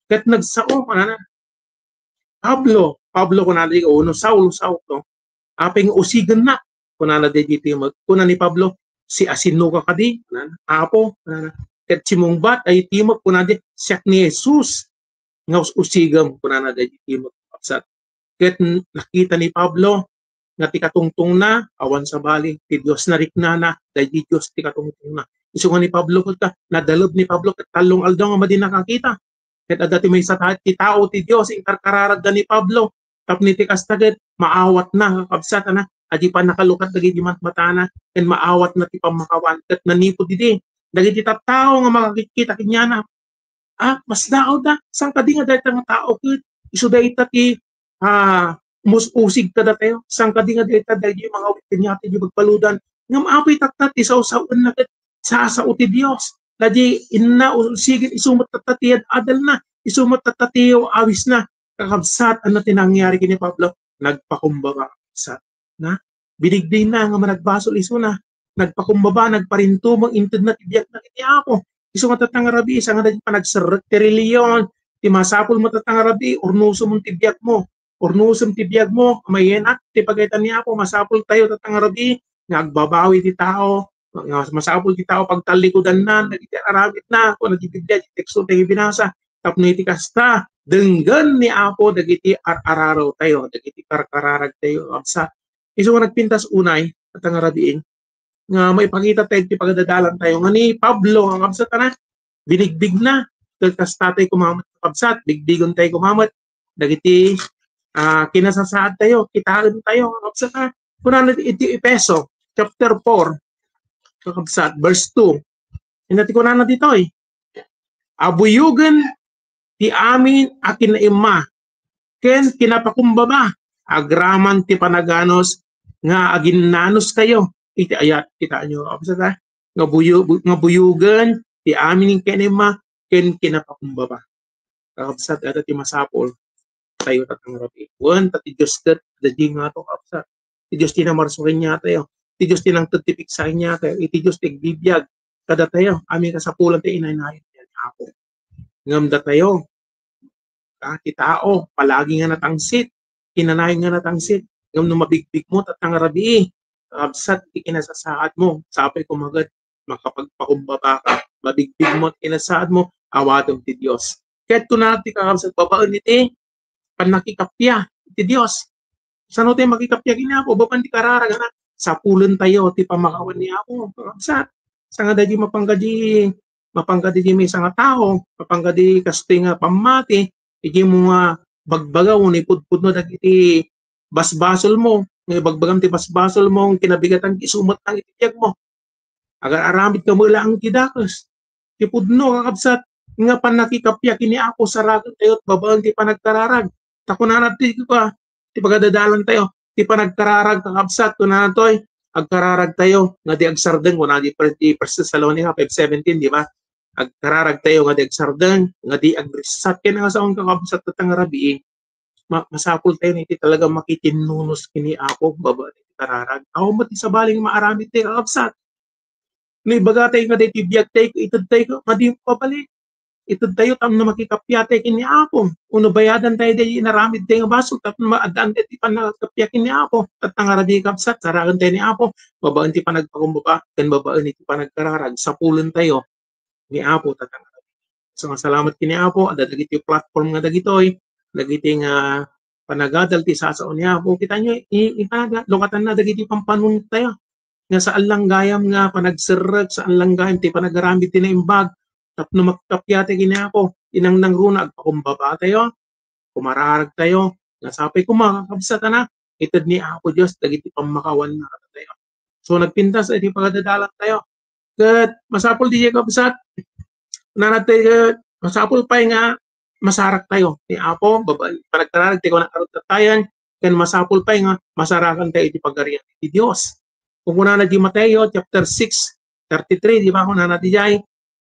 Ket nagsao, kunana, "Pablo, Pablo," kunana, "o no Saulo, Saulo, apay nga usigennak?" kunana daydi timek. Kuna ni Pablo, "Siasinoka kadi?" kunana. "Apo," kunana. Ket simmungbat daydi timek, kunana, "Siak ni Jesus nga us-usigem," kunana daydi timek, kabsat. Ket n-, nakita ni Pablo nga ti katungtongna, awan sabali, ti Dios nariknana, daydi Dios ti katungtongna. Isu nga ni Pablo ket ka, nadaleb ni Pablo ket tallo nga aldaw nga madi nakakita. Ket adda ti maysa ta-, ti tao ti Dios, inkarkararagda ni Pablo. Tapno iti kasta ket maawatna, kakabsat, ana, adi pannakalukat dagiti matmatana, ken maawatna ti pammakawan. Ket nanipud idi, dagiti tattao nga makakit-, kita kaniana, ah, masdaawda, saan kadi nga dayta nga tao ket isu dayta ti, ah, mus-usig kadatayo, saan kadi nga dayta daydi mangawit kaniata iti pagbaludan. Ngem apay tatta ti sawsawenna ket sasao ti Dios. Daydi inna usigen isu met tatta ti ad-adalna, isu met tatta ti awisna. Kakabsat, ania ti nangyari ken ni Pablo? Nagpakumbaba, kabsat. Na? Binigdingna nga managbasol isuna. Nagpakumbaba, nagparintumeng, intedna ti biagna iti Apo. Isu nga tatta nga rabii, saan nga daydi panagserrek ti relihion, ti masapul met tatta nga rabii, urnosem ti biagmo. Urnosem ti biagmo, mayanak ti pagayatan ni Apo. Masapul tayo tatta nga rabii nga agbabawi ti tao, nga masapul ti tao pagtallikudanna dagiti aramidna, kuna ti Biblia, ti teksto tayo binasa, tapno iti kasta, denggen ni Apo dagiti ar-araraw tayo, dagiti karkararag tayo, kabsat. Isu nga nagpintas unay, tatta nga rabii, nga maipakita tayo ti pagdadalan tayo. Nga ni Pablo, nga kabsat, ana, binigbigna. Ket kasta tayo kumamet, kabsat, bigbigen tayo kumamet dagiti, ah, kinasasaad tayo, kitaen tayo, kakabsat, ha? Kunana iti Efeso, chapter four, kakabsat, verse two. Ania ti kunana ditoy? Abuyogen ti amin a kinaimma ken kinapakumbaba, agraman ti panaganus nga aginnanuskayo iti ayat. Kitaenyo, kabsat, ha? Nga buyo-, nga buyogen ti amin a kinaimma ken kinapakumbaba. Kakabsat, adda ti masapul tayo tatta nga rabii. Wen, ta ti Dios ket daydi ngato, kabsat. Ti Dios ti namarsua kaniatayo. Ti Dios ti nangted ti piksa kaniatayo. Iti Dios ti agbibiag kadatayo. Amin kasapulan ti inaynayon ti Apo. Ngem datayo, ah, ti tao, palagi nga natangsit, kinanayon nga natangsit. Ngem no mabigbigmo tatta nga rabii, kabsat, ti kinasasaadmo, sapay koma ket makapagpakumbaba ka, mabigbigmo ti kinasasaadmo, awatem ti Dios. Ket kuna ti kakabsat, babaen iti pannakikappia iti Dios. Sano tayo makikappia ken ni Apo? Babaen ti kararag, anak. Sapulentayo ti pammakawan ni Apo, kakabsat. Sanga daydi mapangkadi, mapangkadi di maysa nga tao, mapangkadi kastoy nga pammati, iti mo nga bagbaga wenno ipudpudno dagiti basbasolmo, nga ibagbagam ti basbasolmo, kinabigatan, isumet lang iti biagmo. Agar-aramid ka met laeng ti dakes. Ti pudno, kakabsat, nga pannakikappia ken ni Apo, saragentayo babaen ti panagkararag. Ta kunana ti, ti pagadalantayo, ti panagkararag, kakabsat, kunana toy, agkararagtayo nga di agsardeng, kuna di Fir-, di First Thessalonica five seventeen, di ba? Agkararagtayo nga di agsardeng, nga di agrissat. Ken nga saon, kakabsat, tatta nga rabii, ma-, masapultayo nga iti talaga makitinnunus ken ni Apo babaen iti kararag. Awan met ti sabali nga maaramidtayo, kakabsat. No ibagatayo nga daytoy biagtayo, itedtayo nga di mababalik. Itedtayo tapno makikappiatayo ken ni Apo. Wenno bayadantayo daydi inaramidtayo nga basol tapno maaddaan daytoy pannakikappia ken ni Apo. Tatta nga rabii, kabsat, saragentayo ni Apo babaen ti panagpakumbaba ken babaen iti panagkararag. Sapulentayo ni Apo, tatta nga rabii. So, nga salamat ken ni Apo, adda dagiti platform nga dagitoy, dagiti nga panagadal ti sasao ni Apo. Kitaenyo, i-, i-, lukatan na dagiti pampanunot tayo. Nga saan lang gayam nga panagserrek, saan lang gayam ti panagaramid ti naimbag, tapno makikappia tayo ken ni Apo. Inang nangruna, agpakumbaba tayo, kumararag tayo, nga sapay koma, kakabsat, a, ited ni Apo Dios dagiti pammakawanna kadatayo. So, nagpintas iti pagadalan tayo. Ket masapul diay, kabsat, nanad tayo, ket masapul pay nga masarak tayo ni Apo, babaen panagkararag ti kunana ngarud tattayen, ken masapul pay nga masarakan tayo iti Pagarian ti Dios. Kunkunana di Mateo chapter six thirty-three, di ba? Kunana diay,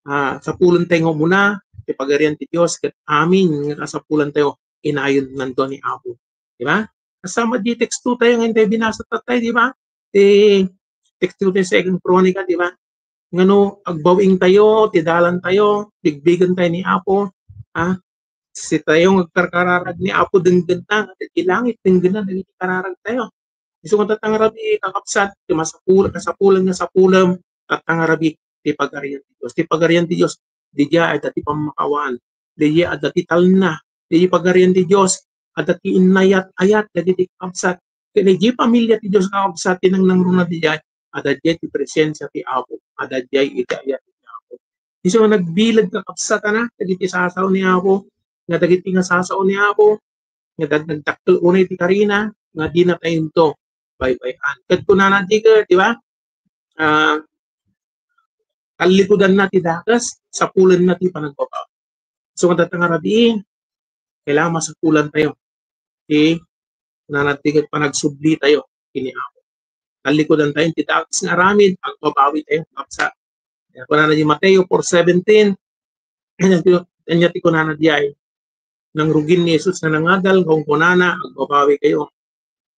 ah, sapulentayo nga umuna ti Pagarian ti Dios, ket amin nga kasapulantayo, inayonnanto ni Apo. Di ba? Kasama di teksto tayo nga intay binasa tattay, di ba? Ti teksto ti Second Chronicle, di ba? Ngano, agbaw-ingtayo ti dalantayo, bigbigentayo ni Apo, ha? Sitayo nga agkarkararag ni Apo, denggenna, nga ti langit, denggenna dagiti kararagtayo. Isu nga tatta nga rabii, kakabsat, ti masapul-, kasapulan nga sapulem, tatta nga rabii, ti Pagarian ti Dios. Ti Pagarian ti Dios, didiay adda ti pammakawan, didiay adda ti talna, didiay Pagarian ti Dios, adda ti innayat-ayat dagiti kakabsat. Ken idiay pamilia ti Dios, kakabsat, ti nangnangruna didiay, adda diay ti presensia ti Apo, adda diay iti ayat ti Apo. Isu nga nagbileg, kakabsat, a, dagiti sasao ni Apo, nga dagiti nga sasao ni Apo, nga dag-, nagdakkel unay ti karina, nga dina tayo into baybay-an. Ket kunana di, di ba? Ah, tallikudanna ti dakes, sapulenna ti panagbabawi. So, nga tatta nga rabii, kailangan masapulantayo ti nanatiget panagsublitayo ken ni Apo. Tallikudantayo ti dakes nga aramid, agbabawitayo, kabsat. Kaya kunana di Mateo four seventeen, ania ti, ania ti kunana diay? Nangrugin ni Jesus nga nangadal, kunkunana, agbabawikayo.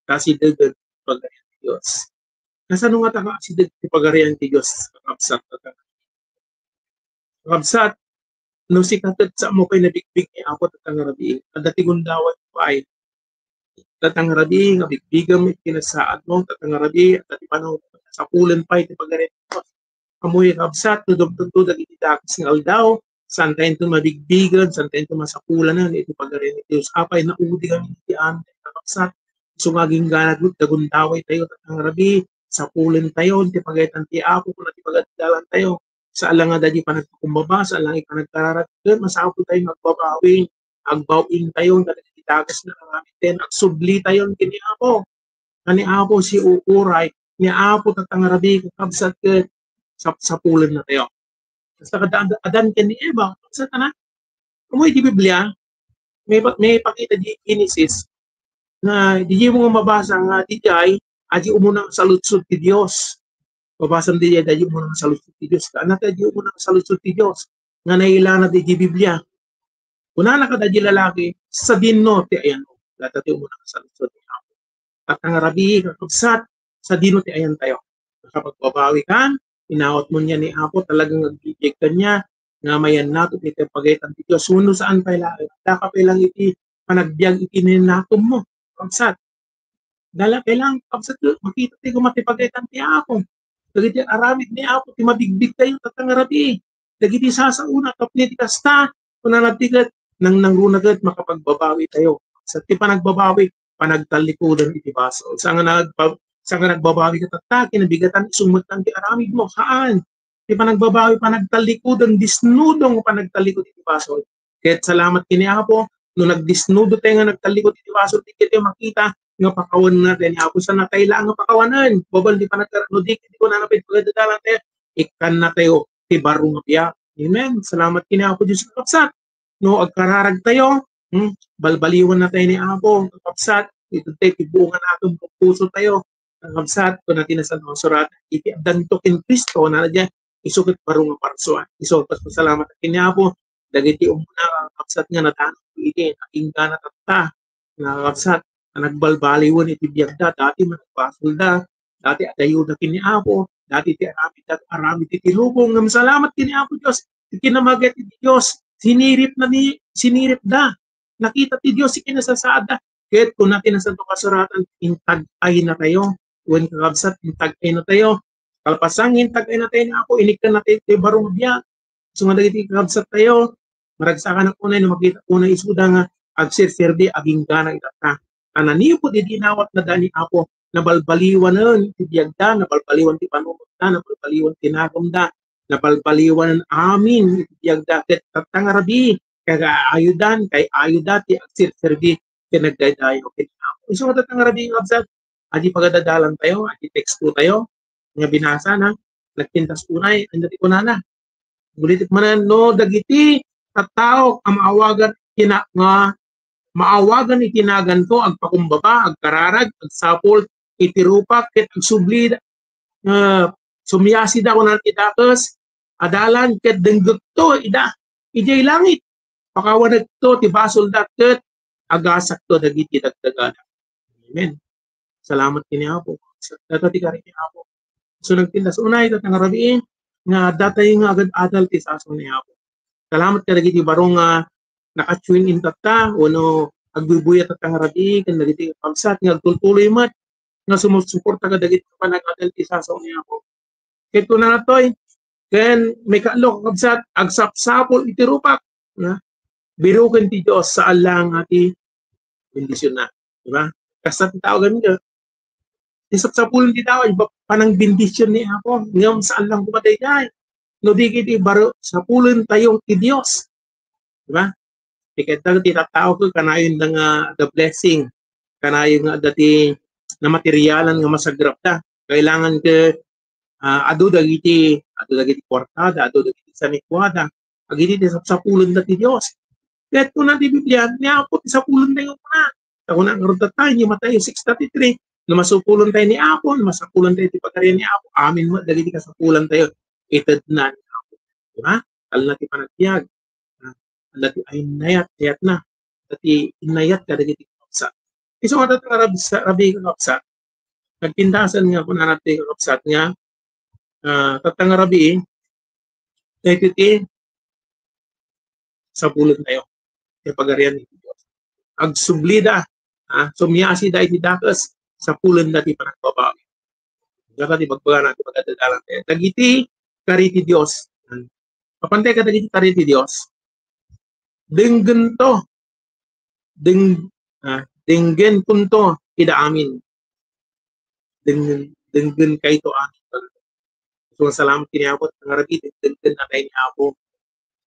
Kasidegen ti Pagarian ti Dios. Kasano ngata nga asideg ti Pagarian ti Dios, kakabsat, kakabsat? Kakabsat, no sika ket, saanmo pay nabigbig ni Apo tatta nga rabii, adda ti gundaway pay. Tatta nga rabii nga bigbigem iti kinasaadmo, tatta nga rabii, adda ti panang sapulen pay ti Pagarian ti Dios. Ammoyo, kakabsat, no dumtengto dagiti dakes nga aldaw, saantayo mabigbigen, saantayo masapulanan iti Pagarian ti Dios. Apay, naudigan iti amin, kakabsat. Isu nga agingga, gundawaytayo tatta nga rabii, sapulentayo ti pagayatan ti Apo, kuna ti pagadalantayo. Saan la nga daydi panagpakumbaba, saan la nga panagkararag, ket masapultayo nga agbabawi, agbaw-ingtayo kadagiti dakes nga aramid, ken agsublitayo ken ni Apo. Nga ni Apo siuray, ni Apo tatta nga rabii, kakabsat, ket sap-, sapulennatayo. Basta kada Ad-, Adan ken ni Eva, kakabsat, a, ammoyo ti Biblia, may pa-, may pakita di Genesis, nga diay mo nga mabasa nga diay, adda umuna nga saludsod ti Dios. Mabasa diay, diay umuna nga saludsod ti Dios. Kaana ti adda umuna nga saludsod ti Dios nga nailana diay Biblia. Kunana kadaydi lalaki, "Sadino ti ayanmo?" Dayta ti umuna nga saludsod ni Apo. Tatta nga rabii, kakabsat, sadino ti ayantayo? Nakapagbabawi kan, inawatmo nia ni Apo, talagang agbibiag kaniak, nga mayannaton iti pagayatan ti Dios. Wenno saan pay laeng, adda ka pay laeng iti panagbiag iti nayannatonmo, kakabsat. Dala, kailangan, kabsat, makita ti gumati pagayatan ti Apo. Dagiti aramid ni Apo ti mabigbigtayo tatta nga rabii. Dagiti sasaona tapno iti kasta, kunana ti ket, nangnangruna ket makapagbabawitayo. Sa ti panagbabawi, panagtallikudan iti basol. Saan nga nagpa-, saan nga nagbabawi ka tatta, kinabigatan, isumagtan ti aramid mo. Haan. Ti panagbabawi, panagtallikudan, disnudo nga panagtallikod iti basol. Ket salamat ken ni Apo, no nagdisnudo tayo nga nagtallikod iti basol, di tayo makita nga pakawan na tayo ni Apo. Saan na tayo lang nga pakawanan? Babal di panagkar-, no di, di ko na napit pagdadalan tayo, ikkan na tayo ti baro nga biag. Amen. Salamat ken ni Apo Diyos, kakabsat. No agkararag tayo, hmm, balbaliwan na tayo ni Apo, kakabsat. Ito tayo, tibungan natin, puso tayo. Kakabsat, kuna ti Nasantoan a Surat, iti addanto ken Cristo, na diyan, isu ket baro nga parsuan. Isu, pasalamat ken ni Apo, dagiti umuna, kakabsat, nga nadanag iti, nakinggana tatta, nga kakabsat, nga nagbalbaliwan iti biagda, dati managbasolda, dati adayoda ken ni Apo, dati ti aramid, aramid iti lubong, ngem salamat ken ni Apo Dios, ti kinamaget iti Dios, siniripna ni, siniripda, nakita ti Dios ti kinasasaadda, ket kuna ti Nasantoan a Suratan, intag-ay na tayo, wen kakabsat, intag-ay na tayo, kalpasan nga intag-ay na tayo ni Apo, inikkan na tayo ti baro nga biag, so nga dagiti kakabsat tayo, maragsakan na unay no makita unay isuda nga agserserbi, aginggana itatta. A nanipud iti inawatna da ni Apo, nabalbaliwanen ti biagda, nabalbaliwan ti panunotda, nabalbaliwan ti nagemda, nabalbaliwanen amin iti biagda, ket tatta nga rabii, kay ayodan, kay ayoda ti agserserbi ken nagdaydayaw ken ni Apo. Isu nga tatta nga rabii nga kabsat, adi pagadadalan tayo, adi teksto tayo, nga binasa na, nagpintas unay, ania ti kunana? Ulitek manen, no, dagiti tattao a maawagan iti na-, nga maawagan iti naganto, agpakumbaba, agkararag, agsapul iti rupak, ket agsubli, eh, sumiasida, kuna ti dakes, adalan, ket denggekto ida idiay langit. Pakawanekto ti basolda, ket agasakto dagiti dagdagada. Amen. Salamat ken ni Apo. Data ti kari ni Apo. So, nagpintas unay, tatta nga rabii, nga adda tayo nga agad-adal ti sasaw ni Apo. Salamat kadagiti baro nga naka-tune in tatta, wenno agbubuya tatta nga rabii, ken dagiti kabsat nga agtultuloy met nga sumusuporta kadagiti panag-adal ti sasaw ni Apo. Ket kunana toy, ken maikatlo, kakabsat, agsapsapul iti rupak, na? Biroken ti Dios, saan lang nga ti bendisionna. Di ba? Kasta ti tao ganito. Ti sapsapulen ti tao, iba panangbendision ni Apo. Ngem saan lang koma daydiay. No di ket ibaro, sapulen tayo ti Dios. Di ba? Ti ket dagiti tattao ket kanayon da nga the blessing. Kanayon nga adda ti namaterialan nga masagrapda. Kailangan ket, ah, adu dagiti, adu dagiti kuartada, adu dagiti sanikuada. Agidi ti sapsapulen da ti Dios. Ket kuna ti Biblia, ni Apo ti sapulen tayo kuna. Ta kuna ngarud tayo, ni Mateo six thirty-three, no masapulen tayo ni Apo, no masapulen tayo ti pagarian ni Apo, amin met dagiti kasapulen tayo, itedna ni Apo. Di ba? Talna ti panagbiag. Adda ti ay-, innayat-ayatna. Adda ti innayat kadagiti kakabsat. Isu nga tatta nga rabii, kakabsat. Nagpintasen nga kunana ti kakabsat nga, ah, tatta nga rabii, daytoy ti sapulen tayo. Ti pagarian ni Dios. Agsublida, ah, sumiasida iti dakes, sapulenda ti panagbabawi. Dagiti bagbagana ti pagdadalan tayo. Dagiti kari ti Dios. Apan tayo kadagiti kari ti Dios. Denggento. Deng-, ah, denggenkonto ida amin. Deng-, denggenkayto amin. So, salamat ken ni Apo, tatta nga rabii, denggen, denggen na tayo ni Apo.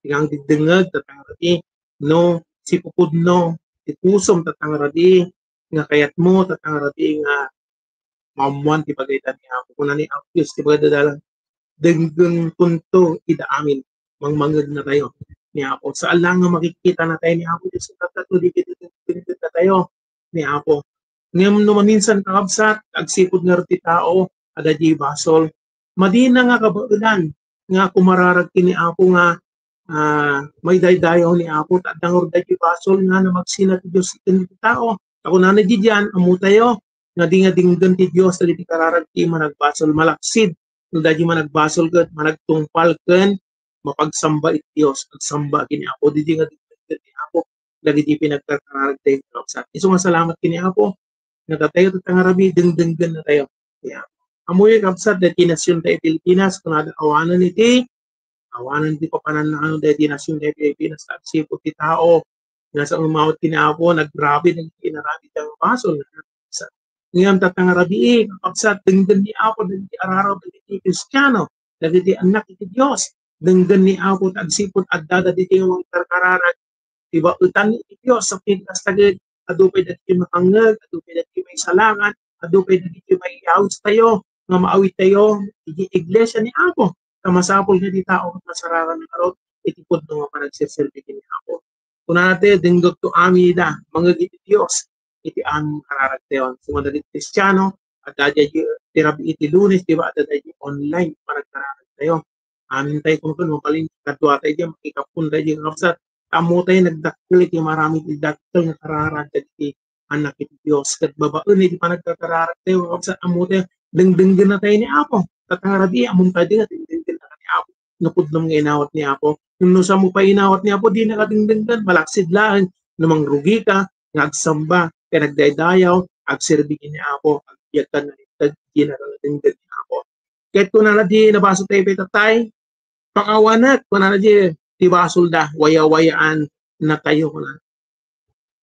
Ti nga agdengdengngeg, tatta nga rabii, no sipupudno ti pusom, tatta nga rabii, nga kayatmo, tatta nga rabii, nga maammoan ti pagayatan ni Apo. Kuna ni Apo Dios ti pagdadalan, denggengkonto ida amin. Mangmangngegna tayo ni Apo. Saan lang nga makikita na tayo ni Apo Dios, tatta, no di ket denggengna tayo ni Apo. Ngem no maminsan, kakabsat, agsipud ngarud ti tao, adda diay basol, madina nga kabaelan nga kumararag ken ni Apo nga, ah, maidaydayaw ni Apo, ta adda ngarud daytoy basol nga namagsina ti Dios ken ti tao. Ta kunana diay diyan, ammo tayo nga di nga denggen ti Dios dagiti kararag ti managbasol, malaksid no daytoy managbasol ket managtungpal ken mapagsamba iti Dios, agsamba ken ni Apo. Daytoy nga denggen ti Apo dagiti pinagkarkararag tayo, kakabsat. Isu nga salamat ken ni Apo, nga datayo tatta nga rabii, dengdenggen na tayo. Yeah. Ammoyo, kabsat, daytoy nasion tayo Pilipinas, kunada awanen iti, awanen ti papanannaano daytoy nasion tayo Pilipinas, ta agsipud ti tao, Nga sa umawat kini Apo, nagrabi dagiti inaramid nga basol. Sa, ngem tatta nga rabii, kakabsat, denggen ni Apo dagiti araraw dagiti Kristiano, dagiti annak iti Dios. Denggen ni Apo ta agsipud addada ditoy nga mangkarkararag, ti baetan iti Dios, sa pinkas dagiti adu pay dagiti makangngeg, adu pay dagiti maisalakan, adu pay dagiti maiyawis tayo, nga maawit tayo iti iglesia ni Apo. Ta masapul nga ti tao ket masarakan nga arut iti pudno nga panagserserbi ken ni Apo. Kunana ti, "Denggekto amin ida, mangngeg iti Dios iti amin nga kararagtayo." So, nga dagiti Kristiano, adda diay ti rabii iti Lunes, di ba? Adda diay online panagkararagtayo. Amin tayo, kung kun mabalin, kadua tayo diay, makikapon tayo diay, kakabsat. Ammo tayo nagdakkel iti maramid ti dakkel nga kararag dagiti annak iti Dios. Ket babaen iti panagkararag tayo, kakabsat, ammo tayo, dengdenggen na tayo ni Apo. Tatta nga rabii, ammom tayo nga dengdenggen na ni Apo. Napudno nga inawat ni Apo. Ngem no saan mo pay inawat ni Apo, dinaka dengdenggen, malaksid laeng no mangrugi ka nga agsamba ken agdaydayaw, agserbi ken ni Apo, agbiag ka nalinteg, dinaka dengdenggen ni Apo. Ket kunana di nabasa tayo pay tattay, "Pakawanek," kunana di, "ti basolda, wayawayaan natayo," kunana.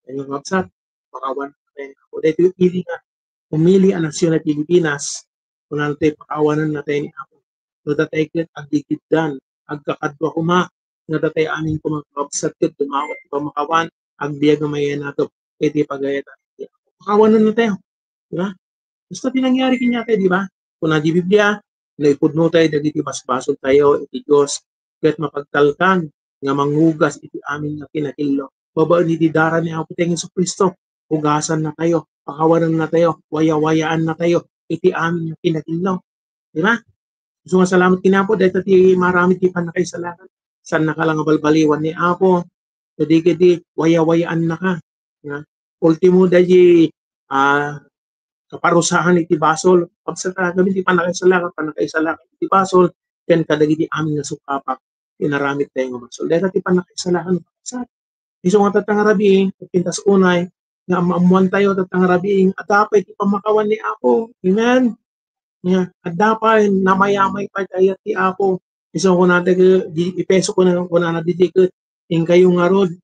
Tayo, kakabsat, pakawan tayo ni Apo. Daytoy umili nga, umili a nasion a Pilipinas, kunana tayo, pakawanan na tayo ni Apo. No datay ket aggigiddan, agkakadua koma, nga datay amin koma kakabsat ket dumawat ti pamakawan, agbiag a mayanakep iti pagayatan. Pakawanan na tayo. Di ba? Basta ti nangyari kaniatayo, di ba? Kuna di Biblia, no ipudno tayo dagiti basbasol tayo iti Dios, ket mapagtalkan nga mangugas iti amin nga kinakillo. Babaen iti dara ni Apo tayo Jesu-Cristo, ugasan na tayo, pakawanan na tayo, wayawayaan na tayo iti amin nga kinakillo. Di ba? So, nga salamat ken ni Apo, dayta ti maramid ti pannakaisalakan. Saan naka la nga balbaliwan ni Apo, no di ket wayawayaan na ka. Nga, ultimo, daydi, ah, kaparusahan iti basol. Pagsa-, kami ti pannakaisalakan, pannakaisalakan iti basol, ken kadagiti amin nga sungkapak, inaramid tayo nga basol. Dayta ti pannakaisalakan, sa isu nga tatta nga rabii, pintas unay, nga ammoan tayo tatta nga rabii, adda pay ti pamakawan ni Apo. Amen. Nga, adda pay, namayamay pay kayat ti Apo. Isu nga kunana, di, Efeso kuna, kunana, didi ket, inkayo ngarud,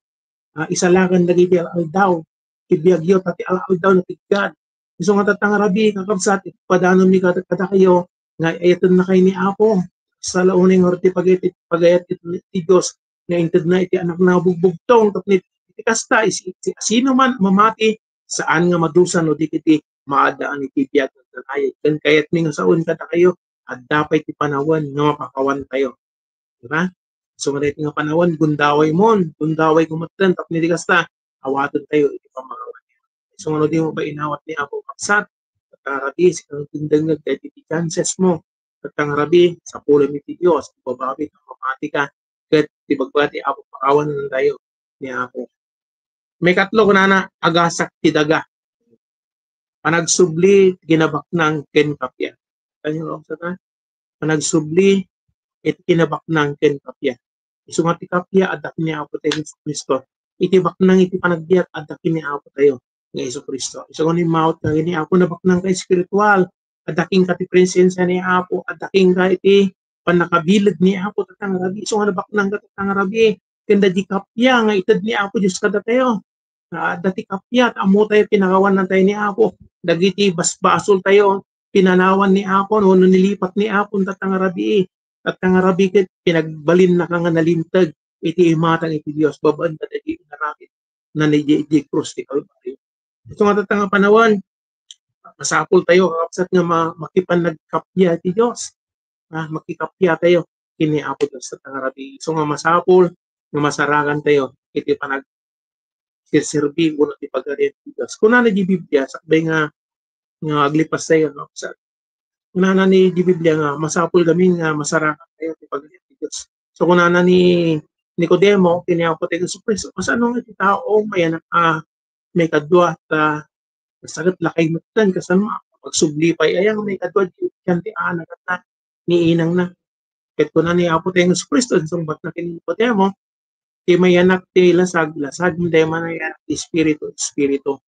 ah, isalakan dagiti al-aldaw ti biagyo, ta ti al-aldaw napiggad. Isu nga tatta nga rabii, kakabsat, ipadanonmi kada, kadakayo, nga ayatennakayo ni Apo. Salaunay ngarud ti pagayat, pagayat ti, ti Dios, nga intedna iti Anakna a bugbugtong, tapno iti kasta, isi-, isi-, sino man mamati, saan nga madusa no di ket maaddaan iti biag nga agnanayon. Ken kayatmi nga saoen kadakayo, adda pay ti panawen nga mapakawan tayo. Di ba? So, nga daytoy nga panawen, gundaway mon, gundaway ko metten, tapno iti kasta, awaten tayo iti pamakawan. So, nga no di mo pay inawat ni Apo, kakabsat, tatta nga rabii, sika nga dengdengngeg daytoy ti chances mo. Tatta nga rabii, sapulem iti Dios, ibabawi ka, mamati ka, ket ti bagbaga ti Apo, pakawanan tayo ni Apo. Maikatlo, kunana, agasak ti daga. Panagsubli ti kinabaknang ken kappia. Tayo, kakabsat, ha? Panagsubli iti kinabaknang ken kappia. Isu nga ti kappia, adda ken ni Apo tayo Jesu-Cristo. Iti baknang iti panagbiag, adda ken ni Apo tayo nga Jesu-Cristo. Isu nga no immawat ka ken ni Apo, nabaknang ka espiritual. Adda kenka ti presensia ni Apo, adda kenka iti pannakabileg ni Apo, tatta nga rabii. Isu nga nabaknang ka, tatta nga rabii. Ken daydi kappia nga ited ni Apo Dios kadatayo. Ah, adda ti kappia, ta ammo tayo, pinakawanan tayo ni Apo. Dagiti basbasol tayo, pinanawan ni Apo, no, no nilipat ni Apo, tatta nga rabii. Tatta nga rabii ket pinagbalinnaka nga nalinteg iti imatang iti Dios, babaen kadagiti inaramid na idiay, idiay krus ti Kalbario. Isu nga tatta nga panawen, masapul tayo, kakabsat, nga ma-, makipannagkappia iti Dios. Ah, makikappia tayo ken ni Apo Dios tatta nga rabii. Isu nga masapul nga masarakan tayo iti panagserserbi wenno ti Pagarian ti Dios. Kunana di Biblia, sakbay nga, nga aglipas tayo, kakabsat. Kunana ni di Biblia nga masapul gamin nga masarakan tayo ti Pagarian ti Dios. So, kunana ni Nicodemo ken ni Apo tayo Jesu-Cristo, "Kasano nga ti tao mayanak a maikadua, ta nasaget lakay metten, kasano, mapagsubli pay aya nga maikadua, diay ti anak ni inangna?" Ket kuna ni Apo tayo Jesu-Cristo, insungbatna ken ni Nicodemo, "Ti mayanak ti lasag, lasag, ket ti mayanak ti espiritu, espiritu."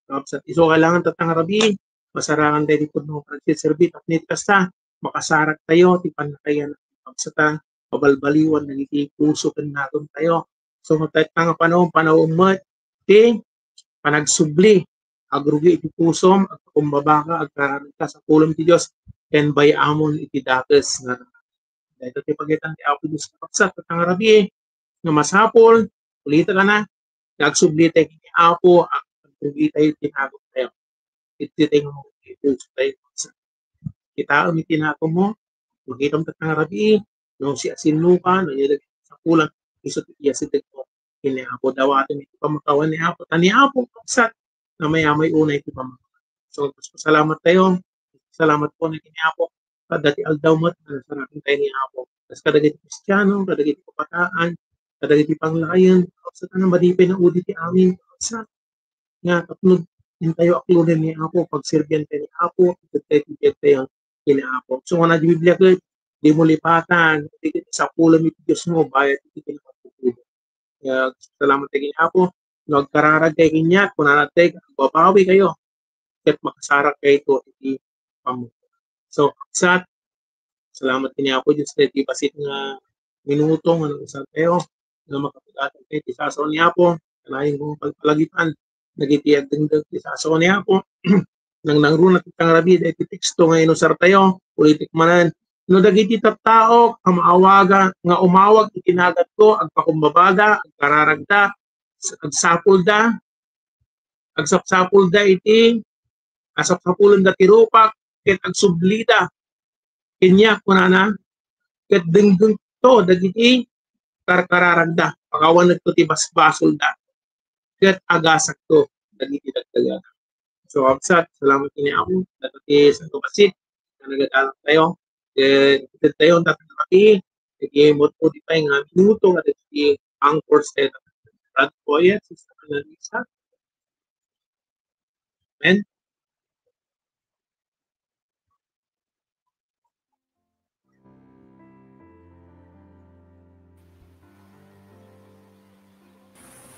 Kakabsat, isu kailangan tatta nga rabii, masarakan tayo ti pudno nga panagserserbi, tapno iti kasta, makasarak tayo ti pannakayanak, kakabsat, a mabalbaliwan dagiti puso ken naton tayo. So, tatta nga panawen, panawen met ti panagsubli, agrugi iti pusom, agpakumbabaka, agkararagka, sapulem ti Dios, ken bay-amon iti dakes nga. Dayta ti pagitan ti Apo Dios, kakabsat, tatta nga rabii, nga masapul, ulitek, nga agsubli tayo ken ni Apo, agrugi tayo, tinago tayo. Iti tayo nga mabuti, puso tayo, kakabsat. Kitaem iti tinago mo, makitam tatta nga rabii, no siasinoka, no nia dagiti sapulan, isu ti iyasidegmo ken ni Apo. Dawatem iti pamakawan ni Apo. Ta ni Apo, kakabsat, namayamay unay iti pamakawan. So, salamat tayo. Salamat po na ken ni Apo. Kada ti aldaw met, nasarakan tayo ni Apo. Kas kadagiti Kristiano, kadagiti kabataan, kadagiti panglayen, kakabsat, a madi pay naudi ti amin, kakabsat, nga tapno intayo aklonen ni Apo, pagserbian tayo ni Apo, ket tayo ti biag tayo ken ni Apo. So, kuna ti Biblia ket, dimo lipatan, iti sapulem iti Dios mo, bayat iti kinapagtutubo. Kaya, salamat tayo ken ni Apo. No agkararag kayo kaniak, kunana tayo, agbabawi kayo. Ket makasarak kayo iti pammuno. So, kakabsat, salamat ken ni Apo Dios iti bassit nga minuto nga nag-usar tayo, nga makapag-atal tayo iti sasaw ni Apo. Kanayon kong pagpalagipan dagiti agdengdeng iti sasaw ni Apo. Nangnangruna ti pangrabii dagiti teksto nga inusar tayo, ulitek manen. No dagiti tattao nga maawaga, nga umawag iti naganko, agpakumbabada, agkararagda, agsapulda, agsapsapulda iti, asapsapulenda ti rupak, ket agsublida kaniak, kunana, ket denggengto dagiti karkararagda, pakawanekto ti basbasolda, ket agasakto dagiti dagdagana. So, kakabsat, salamat ken ni Apo, dagiti sangkabassit nga nagadalan tayo. Ket ited tayo, tatta nga rabii, iti mutmudi pay nga minuto nga dagiti anchors tayo. Brad Boyet, Sister Annalisa. Amen.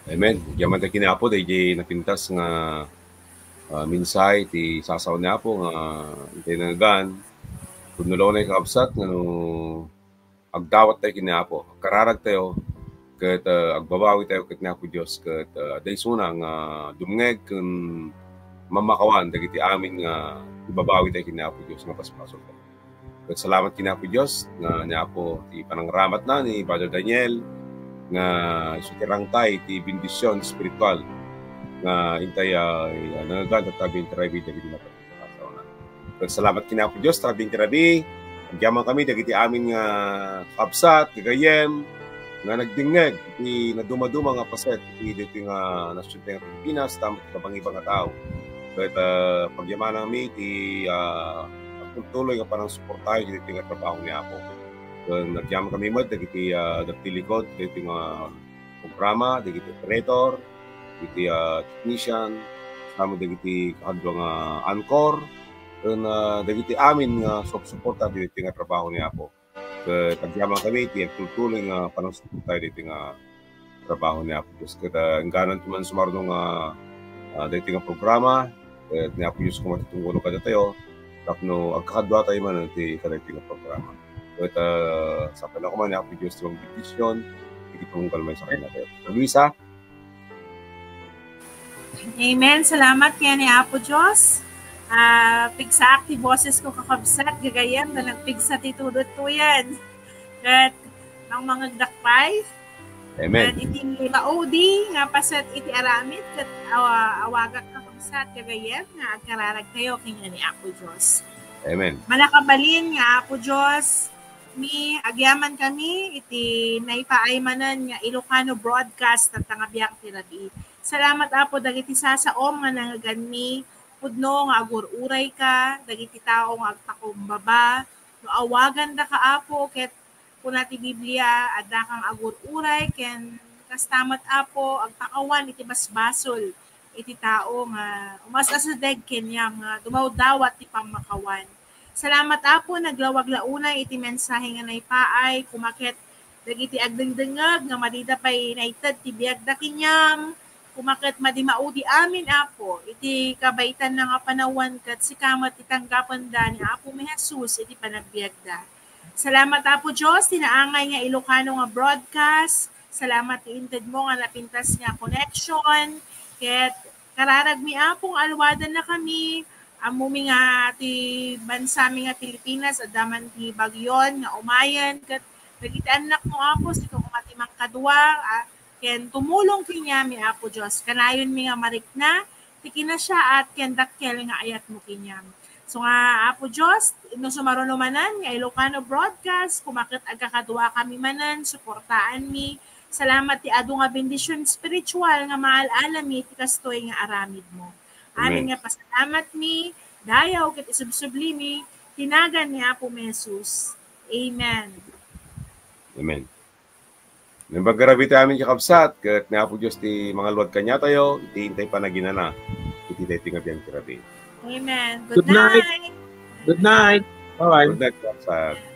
Amen. Agyaman tayo ken ni Apo, daydi napintas nga, ah, mensahe ti sasaw ni Apo nga intay nangngegan. Pudno la unay, kakabsat, nga no agdawat tayo ken ni Apo, agkararag tayo, ket, ah, agbabawi tayo ket ni Apo Dios, ket, ah, adda isuna nga dumngeg ken mammakawan dagiti amin nga ibabawi tayo ken ni Apo Dios nga basbasol tayo. Ket salamat ken ni Apo Dios nga ni Apo ti panangaramatna ni Brother Daniel nga isu ti rangtay ti bendision espiritual nga intay, ah, nangngegan tatta nga interabi dagiti napatay. Ket salamat ken ni Apo Dios, ta rabii iti rabii, agyamankami dagiti amin nga kabsat, gagayyem, nga nagdengngeg iti nadumaduma nga paset iti daytoy nga nasion tayo nga Pilipinas, tapno iti kabangibang nga tao. Ket, ah, pagyamananmi iti, ah, agtultuloy nga panangsuportayo iti nga trabaho ni Apo. Ket agyamankami met dagiti, ah, nagtilikod daytoy nga programa, dagiti operator, dagiti, ah, technician, kasla met dagiti kaadua nga anchor, ken, ah, dagiti amin nga sumsuporta daytoy nga trabaho ni Apo. Ket agyamankami iti agtultuloy nga panangsuporta daytoy nga trabaho ni Apo Dios. Ket, ah, ingganan ti man sumarno nga, ah, daytoy nga programa, ket ni Apo Dios koma ti tunggulo kadatayo, tapno agkakaduatayo manen iti kadaytoy nga programa. Ket, ah, sapay la koma ni Apo Dios ti mangbendision iti panunggal maysakannatayo. Luisa? Amen. Salamat ken ni Apo Dios. Ah, pigsaak ti bosesko, kakabsat, gagayyem, ta nagpigsa ti tudotko yan. Ket mangmangegdak pay. Amen. Ket iti maudi nga paset iti aramid, ket awa-, awagak, kakabsat, gagayyem, nga agkararagtayo kenka ni Apo Dios. Amen. Mannakabalin nga Apo Dios, mi, agyamankami iti naipaay manen nga Ilocano broadcast tatta nga biag ti rabii. Salamat, Apo, dagiti sasaom nga nangngeganmi, pudno nga agur-urayka dagiti tao nga agpakumbaba. No awagandaka, Apo, ket kuna ti Biblia, addaka nga agur-uray ken kasta met, Apo, agpakawan iti basbasol iti tao nga umas-asideg kaniam nga dumawdawat ti pammakawan. Salamat, Apo, naglawag la unay iti mensahe nga naipaay, koma ket dagiti agdengdengngeg nga madida pay naited ti biagda kaniam, koma ket madi maudi amin, Apo, iti kabaetanna nga panawen ket sika met ti tanggapenda ni Apomi Jesus iti panagbiagda. Salamat, Apo Dios, ti naangay nga Ilocano nga broadcast. Salamat ti inted mo nga napintas nga connection. Ket kararagmi, Apo, nga alwadannakami. Ammomi nga ti bansami nga Pilipinas, adda man ti bagyon nga umayen. Ket dagiti annakmo, Apo, sika koma ti mangkadua, ah, ken tumulong kaniami, Apo Dios. Kanayonmi nga marikna ti kinasiaat ken dakkel nga ayatmo kaniami. So nga, Apo Dios, no sumaruno manen nga Ilocano broadcast, koma ket agkakaduakami manen, suportaanmi. Salamat ti adu nga bendision spiritual nga maal-alami ti kastoy nga aramidmo. Amin. Amin nga pasalamatmi, dayaw ket isubsublimi, ti nagan ni Apo Jesus. Amen. Amen. Naimbag gayam iti amin, kakabsat, ket ni Apo Dios ti mangalwad kaniatayo, iti intay panaginana, iti daytoy nga biag ti rabii. Amen. Good, good night. Night. Good night. Bye-bye. Good night, kakabsat.